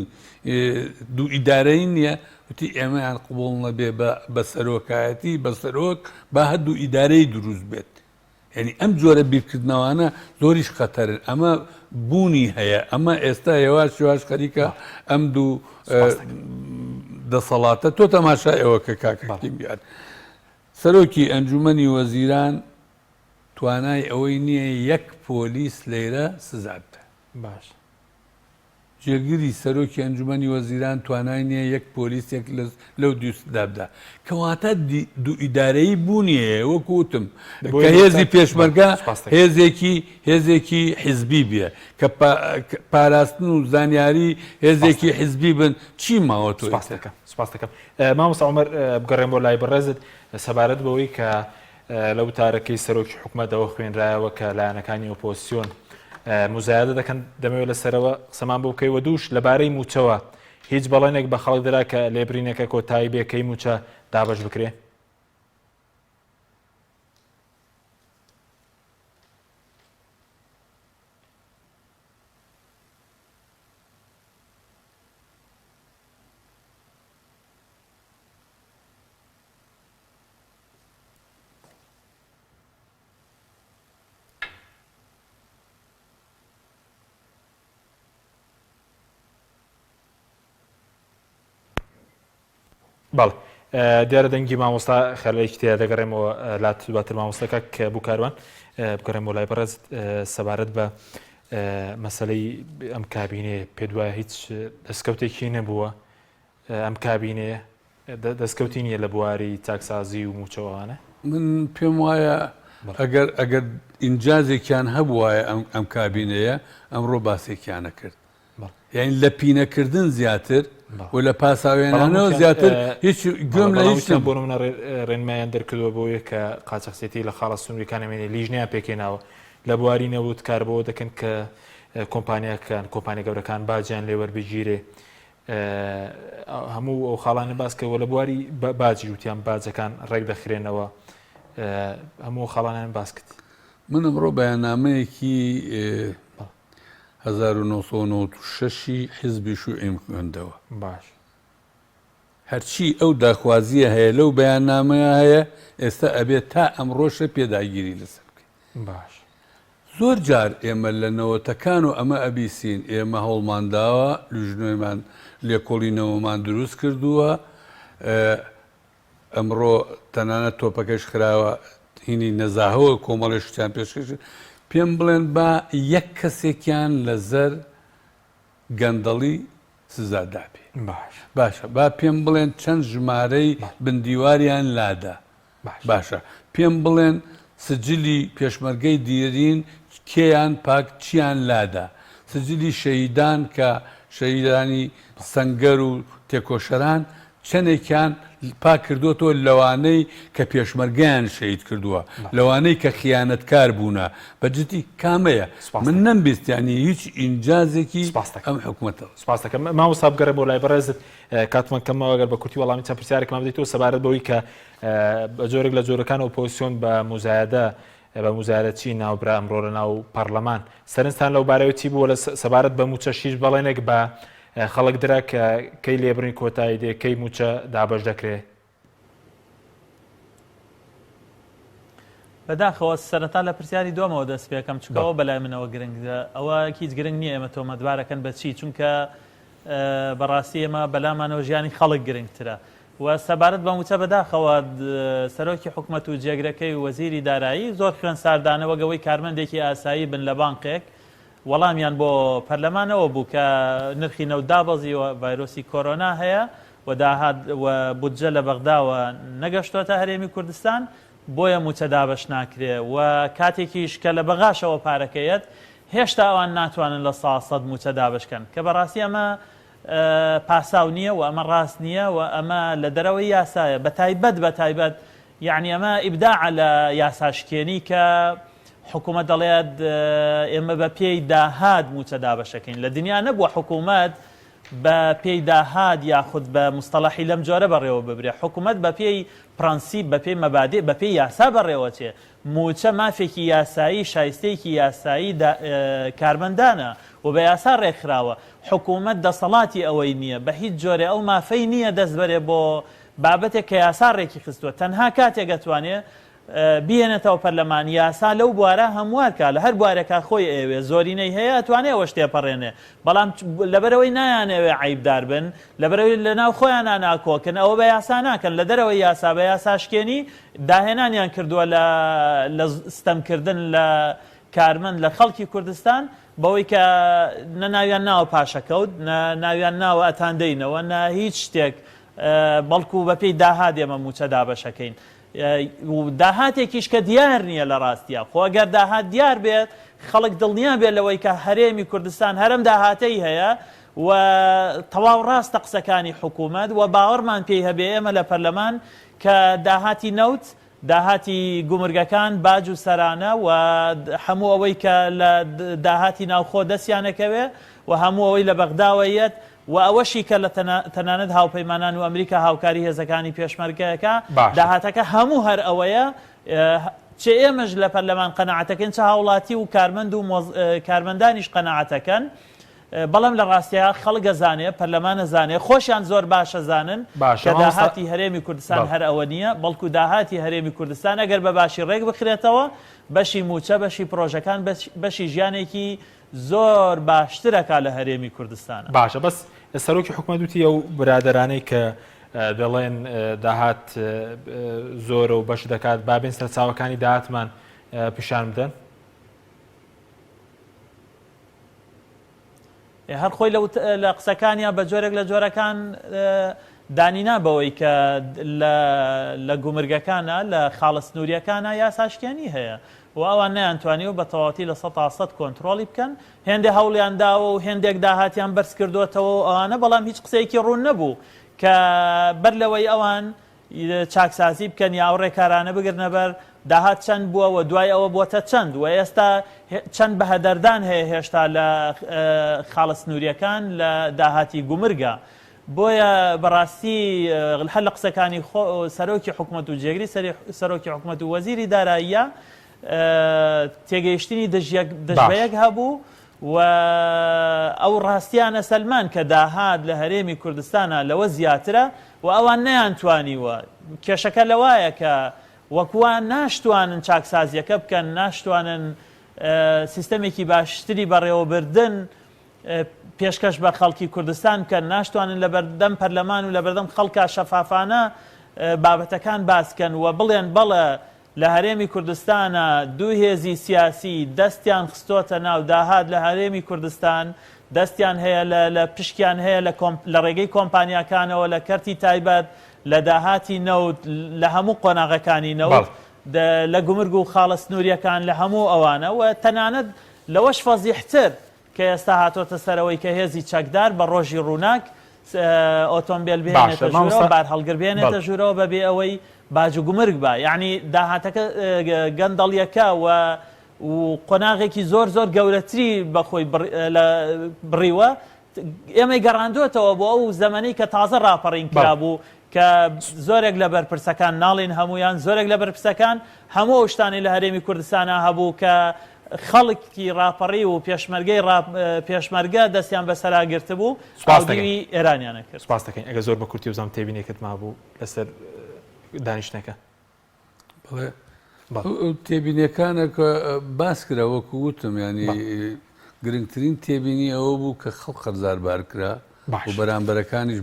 دوو ئیدارەی نییە وتی ئێمەیان قبوڵ نەبێ بە سەرۆکایەتی بە سەرۆک با هەردوو ئیدارەی دروست بێت یانی ئەم جۆرە بیرکردنەوانە زۆریش خەتەرن ئەمە بوونی هەیە ئەمە ئێستا هێواش هێواش خەریکە ئەم دوو دەسەڵاتە تۆ تەماشای ئەوە کە کاک حەکیم گیان سەرۆکی ئەنجومەنی وەزیران توانای ئەوەی نییە یەک پۆلیس لەیرە سزا بدە باش جێگری سەرۆکی ئەنجومەنی وەزیران توانای نییە یەک پۆلیسێک لەو دووسدا بدا. کەواتە دووئیدارەیی بوونی هەیە وەکو وتم کە هێزی پێشمەرگە هێزێکی هێزێکی حیزبی بێ کە پاراستن و زانیاری هێزێکی حیزبی بن چی ماوە تۆ؟ سپاست دەکەم سپاست دەکەم مامۆستا عومەر بگەڕێمەوە لای بەڕێزت سەبارەت بەوەی کە لە وتارەکەی سەرۆکی حکومەتەوە خوێنرایەوە کە لایەنەکانی ئۆپۆزسیۆن موزایەدە دەکەن، دەمەوێت لەسەرەوە قسەمان بۆ بکەی و دووش لەبارەی مووچەوە هیچ بەڵێنێک بە خەڵک درا کە لێبرینەکە کۆتایی بێ کەی مووچە دابەش بکرێ؟ بەڵێ دیارە دەنگی مامۆستا خەلێکی تێدا دەگەڕێمەوە لات دواتر مامۆستا کاک بوو کاروان بگەڕێمەوە لای بەڕێز سەبارەت بە مەسلەی ئەم کابینێ پێ دوایە هیچ دەستکەوتێکی نەبووە ئەم کابینەیە دەستکەوتی نییە لە بواری چاکسازی و مووچە و ئەوانە؟ من پێم وایە ئەگەر ئەگەر ئینجازێکیان هەبوایە ئەم ئەم کابینەیە ئەمڕۆ باسێکیان ئەکرد. یانی لە پینەکردن زیاتر و لە پاساوێنانەوە زیاتر هیچ گوێم لە هیچ بۆ نمونە ڕێنمایان دەرکردووە بۆیە کە قاچاخچێتی لە خاڵە سنووریەکان نەمێنێ لیژنەیان پێکهێناوە لە بواری نەوت کار بەوە دەکەن کە کۆمپانیاکان کۆمپانیا گەورەکان باجیان لێ وەربگیرێ هەموو ئەو خاڵانە باس کە لە بواری باجی وتیان باجەکان ڕێک دەخرێنەوە هەموو خاڵانیان باس کرد. من ئەمڕۆ بەیاننامەیەکی 1996 ی حیزبی شوعیم خوێندەوە. باش. هەرچی ئەو داخوازییە هەیە لەو بەیاننامەیە هەیە ئێستا ئەبێت تا ئەمڕۆشە پێداگیری لەسەر بکەین. باش. زۆر جار ئێمە لە نەوەتەکان و ئەمە ئەبیسین، ئێمە هەوڵمان داوە، لوژنەیمان، لێکۆڵینەوەمان دروست کردووە، ئەمڕۆ تەنانەت تۆپەکەش خراوە هینی نەزاهەوە کۆمەڵێ شتیان پێشکەش کرد. پێم بڵێن با یەک کەسێکیان لەسەر گەندەڵی سزا دابێ. باشە با پێم بڵێن چەند ژمارەی بندیواریان لادا؟ باشە پێم بڵێن سجلی پێشمەرگەی دیرین کێیان پاک چیان لادا؟ سجلی شەهیدان کە شەهیدانی سەنگەر و تێکۆشەران چەنێکیان پاک کردۆتەوە لەوانەی کە پێشمەرگەیان شەهید کردووە لەوانەی کە خیانەتکار بوونە بە جدی کامەیە من نەمبیست یانی هیچ ئینجازێکی ئەم حکومەتەوە. سپاست دەکەم مامۆستا بگەڕێمەوە لای بەڕێزت کاتمان کەمەوە گەر بە کورتی وەڵامی چەند پرسیارێکمان بدەیتەوە سەبارەت بەوەی کە بە جۆرێک لە جۆرەکان ئۆپۆزیسیۆن بە موزایەدە بە موزایەدەچی ناوبرا ئەمڕۆ لە ناو پەڕلەمان سەرنجتان لەو بارەیەوە چی بووە لە سەبارەت بە مووچەش هیچ بەڵێنێک بە خەڵک درا کە کەی لێبڕین کۆتایی دێ کەی مووچە دابەش دەکرێ؟ بەداخەوە سەرەتا لە پرسیاری دووەمەوە دەست پێکەم چونکە ئەوە بەلای منەوە گرنگە ئەوە هیچ گرنگ نییە ئێمە تۆمەتبارەکەن بە چی چونکە. بەڕاستی ئێمە بەلامانەوە ژیانی خەڵک گرنگترە و سەبارەت بە مووچە بەداخەوە سەرۆکی حکومەت و جێگرەکەی و وەزیری دارایی زۆر خوێن ساردانە وەک ئەوەی کارمەندێکی ئاسایی بن لە بانقێک وەڵامیان بۆ پەرلەمان ئەوە بوو کە نرخی نەوت دابەزیوە، ڤایرۆسی کۆرۆنا هەیە و داهات و بودجە لە بەغداوە نەگەشتۆتە هەرێمی کوردستان بۆیە مووچە دابەش ناکرێ و کاتێکیش کە لە بەغاشەوە پارەکە یەت هێشتا ئەوان ناتوانن 100% مووچە دابەش کەن کە بەڕاستی ئەمە پاساو نییە و ئەمە ڕاست نییە و ئەمە لە دەرەوەی یاسایە بە تایبەت بە تایبەت یەعنی ئەمە ئیبداعە لە یاساشکێنی کە حکوومەت دەڵێت ئێمە بە پێی داهات مووچە دابەشەکەین لە دنیا نەبووە حکوومەت بە پێی داهات یاخود بە مستەڵەحی لەم جۆرە بەڕێوە ببرێ حکوومەت بە پێی پرەنسیپ بە پێی مەبادئ بە پێی یاسا بەڕێوەچێ مووچە مافێکی یاسایی شایستەیەکی یاسایی کارمەندانە و بە یاسا ڕێکخراوە حکوومەت دەسەڵاتی ئەوەی نییە بە هیچ جۆرێ ئەو مافەی نییە دەست بەرێ بۆ بابەتێک کە یاسا ڕێکی خستووە تەنها کاتێک ئەتوانێ بیهێنێتەوە پەرلەمان یاسا لەو بوارە هەموار کا لە هەر بوارێکا خۆی ئەیەوێ زۆرینەی هەیە ئەتوانێ ئەوەش تێپەڕێنێ بەڵام لەبەرئەوەی نایانەوێ عەیبدار بن لەبەرئەوەی لەناو خۆیانا ناکۆکن ئەوە بە یاسا ناکەن لە دەرەوەی یاسا بە یاساشکێنی داهێنانیان کردووە لە لە ستەمکردن لە کارمەند لە خەڵکی کوردستان بەوەی کە نە ناویان ناوە پاشەکەوت نە ناویان ناوە ئەتاندەینەوە نە هیچ شتێک بەڵکو بەپێی داهات ئێمە مووچە دابەشەکەین و داهاتێکیش کە دیار نییە لە ڕاستیا خۆ ئەگەر داهات دیار بێت خەڵک دڵنیا بێت لەوەی کە هەرێمی کوردستان هەرم داهاتەی هەیە و تەواو ڕاستە قسەکانی حکوومەت و باوەڕمان پێی هەبێ ئێمە لە پەرلەمان کە داهاتی نەوت داهاتی گومرگەکان، باج و سەرانە و هەموو ئەوەی کە لە داهاتی ناوخۆ دەستیان ئەکەوێ و هەموو ئەوەی لە بەغداوە یەت و ئەوەشی کە لە تەنانەت هاوپەیمانان و ئەمریکا هاوکاری هێزەکانی پێشمەرگە ئەکا، باشە. داهاتەکە هەموو هەر ئەوەیە، چ ئێمەش لە پەرلەمان قەناعەتەکەین، چ هاوڵاتی و کارمەند و کارمەندانیش قەناعەتەکەن. بەڵام لە ڕاستیا خەڵک ئەزانێ، پەرلەمان ئەزانێ، خۆشیان زۆر باش ئەزانن باشە کە مامۆستا داهاتی هەرێمی کوردستان بەڵێ. هەر ئەوە نییە، بەڵکو داهاتی هەرێمی کوردستان ئەگەر بە باشی ڕێک بخرێتەوە، بەشی مووچە، بەشی پڕۆژەکان، بەشی ژیانێکی زۆر باشتر ئەکا لە هەرێمی کوردستانا. باشە بەس سەرۆکی حکومەت وتی ئەو برادەرانەی کە دەڵێن داهات زۆرە و بەش دەکات با بێن سەرچاوەکانی داهاتمان پیشان بدەن. هەر خۆی لە قسەکانیا بە جۆرێک لە جۆرەکان دانینا بەوەی کە لە گومرگەکانە لە خاڵە سنووریەکانە یاساشکێنی هەیە و ئەوان نەیانتوانیوە بە تەواوەتی 100% کۆنترۆڵی بکەن هێندێ هەوڵیان داوە و هێندێک داهاتیان بەرز کردوێتەوە و ئەوانە بەڵام هیچ قسەیەکی ڕوون نەبوو کە بەر لەوەی ئەوان چاکسازی بکەن یا ئەو ڕێکارانە بگرنە بەر، داهات چەند بووە و دوای ئەوە بووەتە چەند و ئێستا چەند بەهەدەردان هەیە هێشتا لە خاڵە سنوورییەکان لە داهاتی گومرگە. بۆیە بەڕاستی هەر لە قسەکانی سەرۆکی حکومەت و جێگری سەرۆکی حکومەت و وەزیری داراییە تێگەیشتنی دژ بە یەک هەبوو و ئەو ڕاستیانە سەلمان کە داهات لە هەرێمی کوردستانا لەوە زیاترە و ئەوان نەیانتوانیوە، کێشەکە لەوایە کە وەکوا ناشتوانن چاکسازیەکە بکەن، ناشتوانن سیستەمێکی باشتری بەڕێوەبردن پێشکەش بە خەڵکی کوردستان بکەن، ناشتوانن لەبەردەم پەرلەمان و لەبەردەم خەڵکا شەفافانە بابەتەکان باس کەن و بڵێن بەڵێ لە هەرێمی کوردستانا دوو هێزی سیاسی دەستیان خستۆتە ناو داهات لە هەرێمی کوردستان، دەستیان هەیە لە لە پشکیان هەیە لە کۆمپ لە ڕێگەی کۆمپانیاکانەوە لە کەرتی تایبەت لە داهاتی نەوت لە هەموو قۆناغەکانی نەوت بەڵێ. لە گومرگ و خاڵە سنوورییەکان لە هەموو ئەوانە و تەنانەت لەوەش فەزیحتر کە ئێستا هاتۆتە سەرەوەی کە هێزی چەکدار بە ڕۆژی ڕووناک ئۆتۆمبێل باشە بهێنێتە ژوورەوە، مامۆستا بارهەڵگر بهێنێتە بەڵێ. ژوورەوە بەبێ ئەوەی باج و گومرگ با یەعنی داهاتەکە گەندەڵیەکە و و قۆناغێکی زۆر زۆر گەورەتری بەخۆی بڕیوە ئێمەی گەڕاندوێتەوە بۆ ئەو زەمەنەی کە تازە ڕاپەڕین بەڵێ. کرابوو کە زۆرێک لە بەرپرسەکان ناڵێین هەموویان زۆرێک لە بەرپرسەکان هەموو ئەو شتانەی لە هەرێمی کوردستانا هەبوو کە خەڵکی ڕاپەڕی و پێشمەرگەی پێشمەرگە دەستیان بەسەرا گرتبوو سوپاس دەکەین. ئاودیوی ئێرانیان کرد. سوپاس دەکەین. ئەگەر زۆر بە کورتی بزانم تێبینێکت مابوو لەسەر دانیشتنەکە. بەڵێ تێبینیەکانە کە باس کرا وەکو وتم ینی گرنگترین تێبینی ئەوە بوو کە خەڵک قەرزار بار کرا. و بەرامبەرەکانیش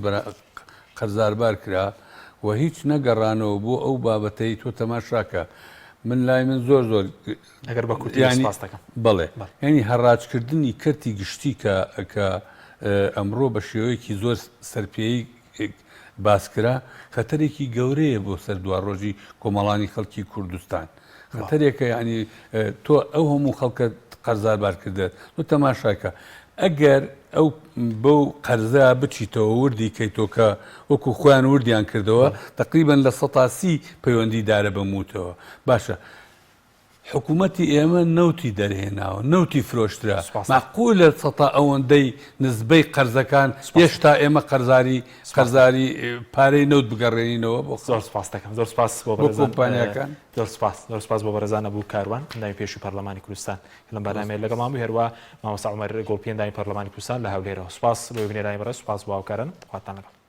قەرزاربار کرا و هیچ نەگەڕانەوە بۆ ئەو بابەتەی تۆ تەماشاکە من لای من زۆر زۆر ئەگەر بە کورتی یانی سپاس دەکەم. بەڵێ یانی هەڕاجکردنی کەرتی گشتی کە کە ئەمڕۆ بە شێوەیەکی زۆر سەرپێیی باس کرا خەتەرێکی گەورەیە بۆ سەر دواڕۆژی کۆمەڵانی خەڵکی کوردستان. خەتەرێکە یانی تۆ ئەو هەموو خەڵکە قەرزاربار کردە تۆ تەماشاکە ئەگەر ئەو بەو قەرزە بچیتەوە وردی کەیتۆ کە وەکو خۆیان وردیان کردەوە تقریبا لە سەتا سی پەیوەندی دارە بە مووتەوە باشە حکوومەتی ئێمە نەوتی دەرهێناوە نەوتی فرۆشترا مەعقولە سەتا ئەوەندەی نزبەی قەرزەکان هێشتا ئێمە قەرزاری قەرزاری پارەی نەوت بگەڕێنینەوە بۆ زۆر سپاس دەکەم زۆر سپاس بۆ کۆمپانیاکان زۆر سپاس زۆر سپاس بۆ بەڕێزان ئەبوو کاروان ئەندامی پێشووی پەرلەمانی کوردستان کە لەم بەرنامەیە لەگەڵمان بوو هەروە مامۆستا عومەر گوڵپی ئەندامی پەرلەمانی کوردستان لە هەولێرەوە سپاس بۆ بینەرانی بەڕێز سپاس بۆ هاوکاران خواتان لەگەڵ.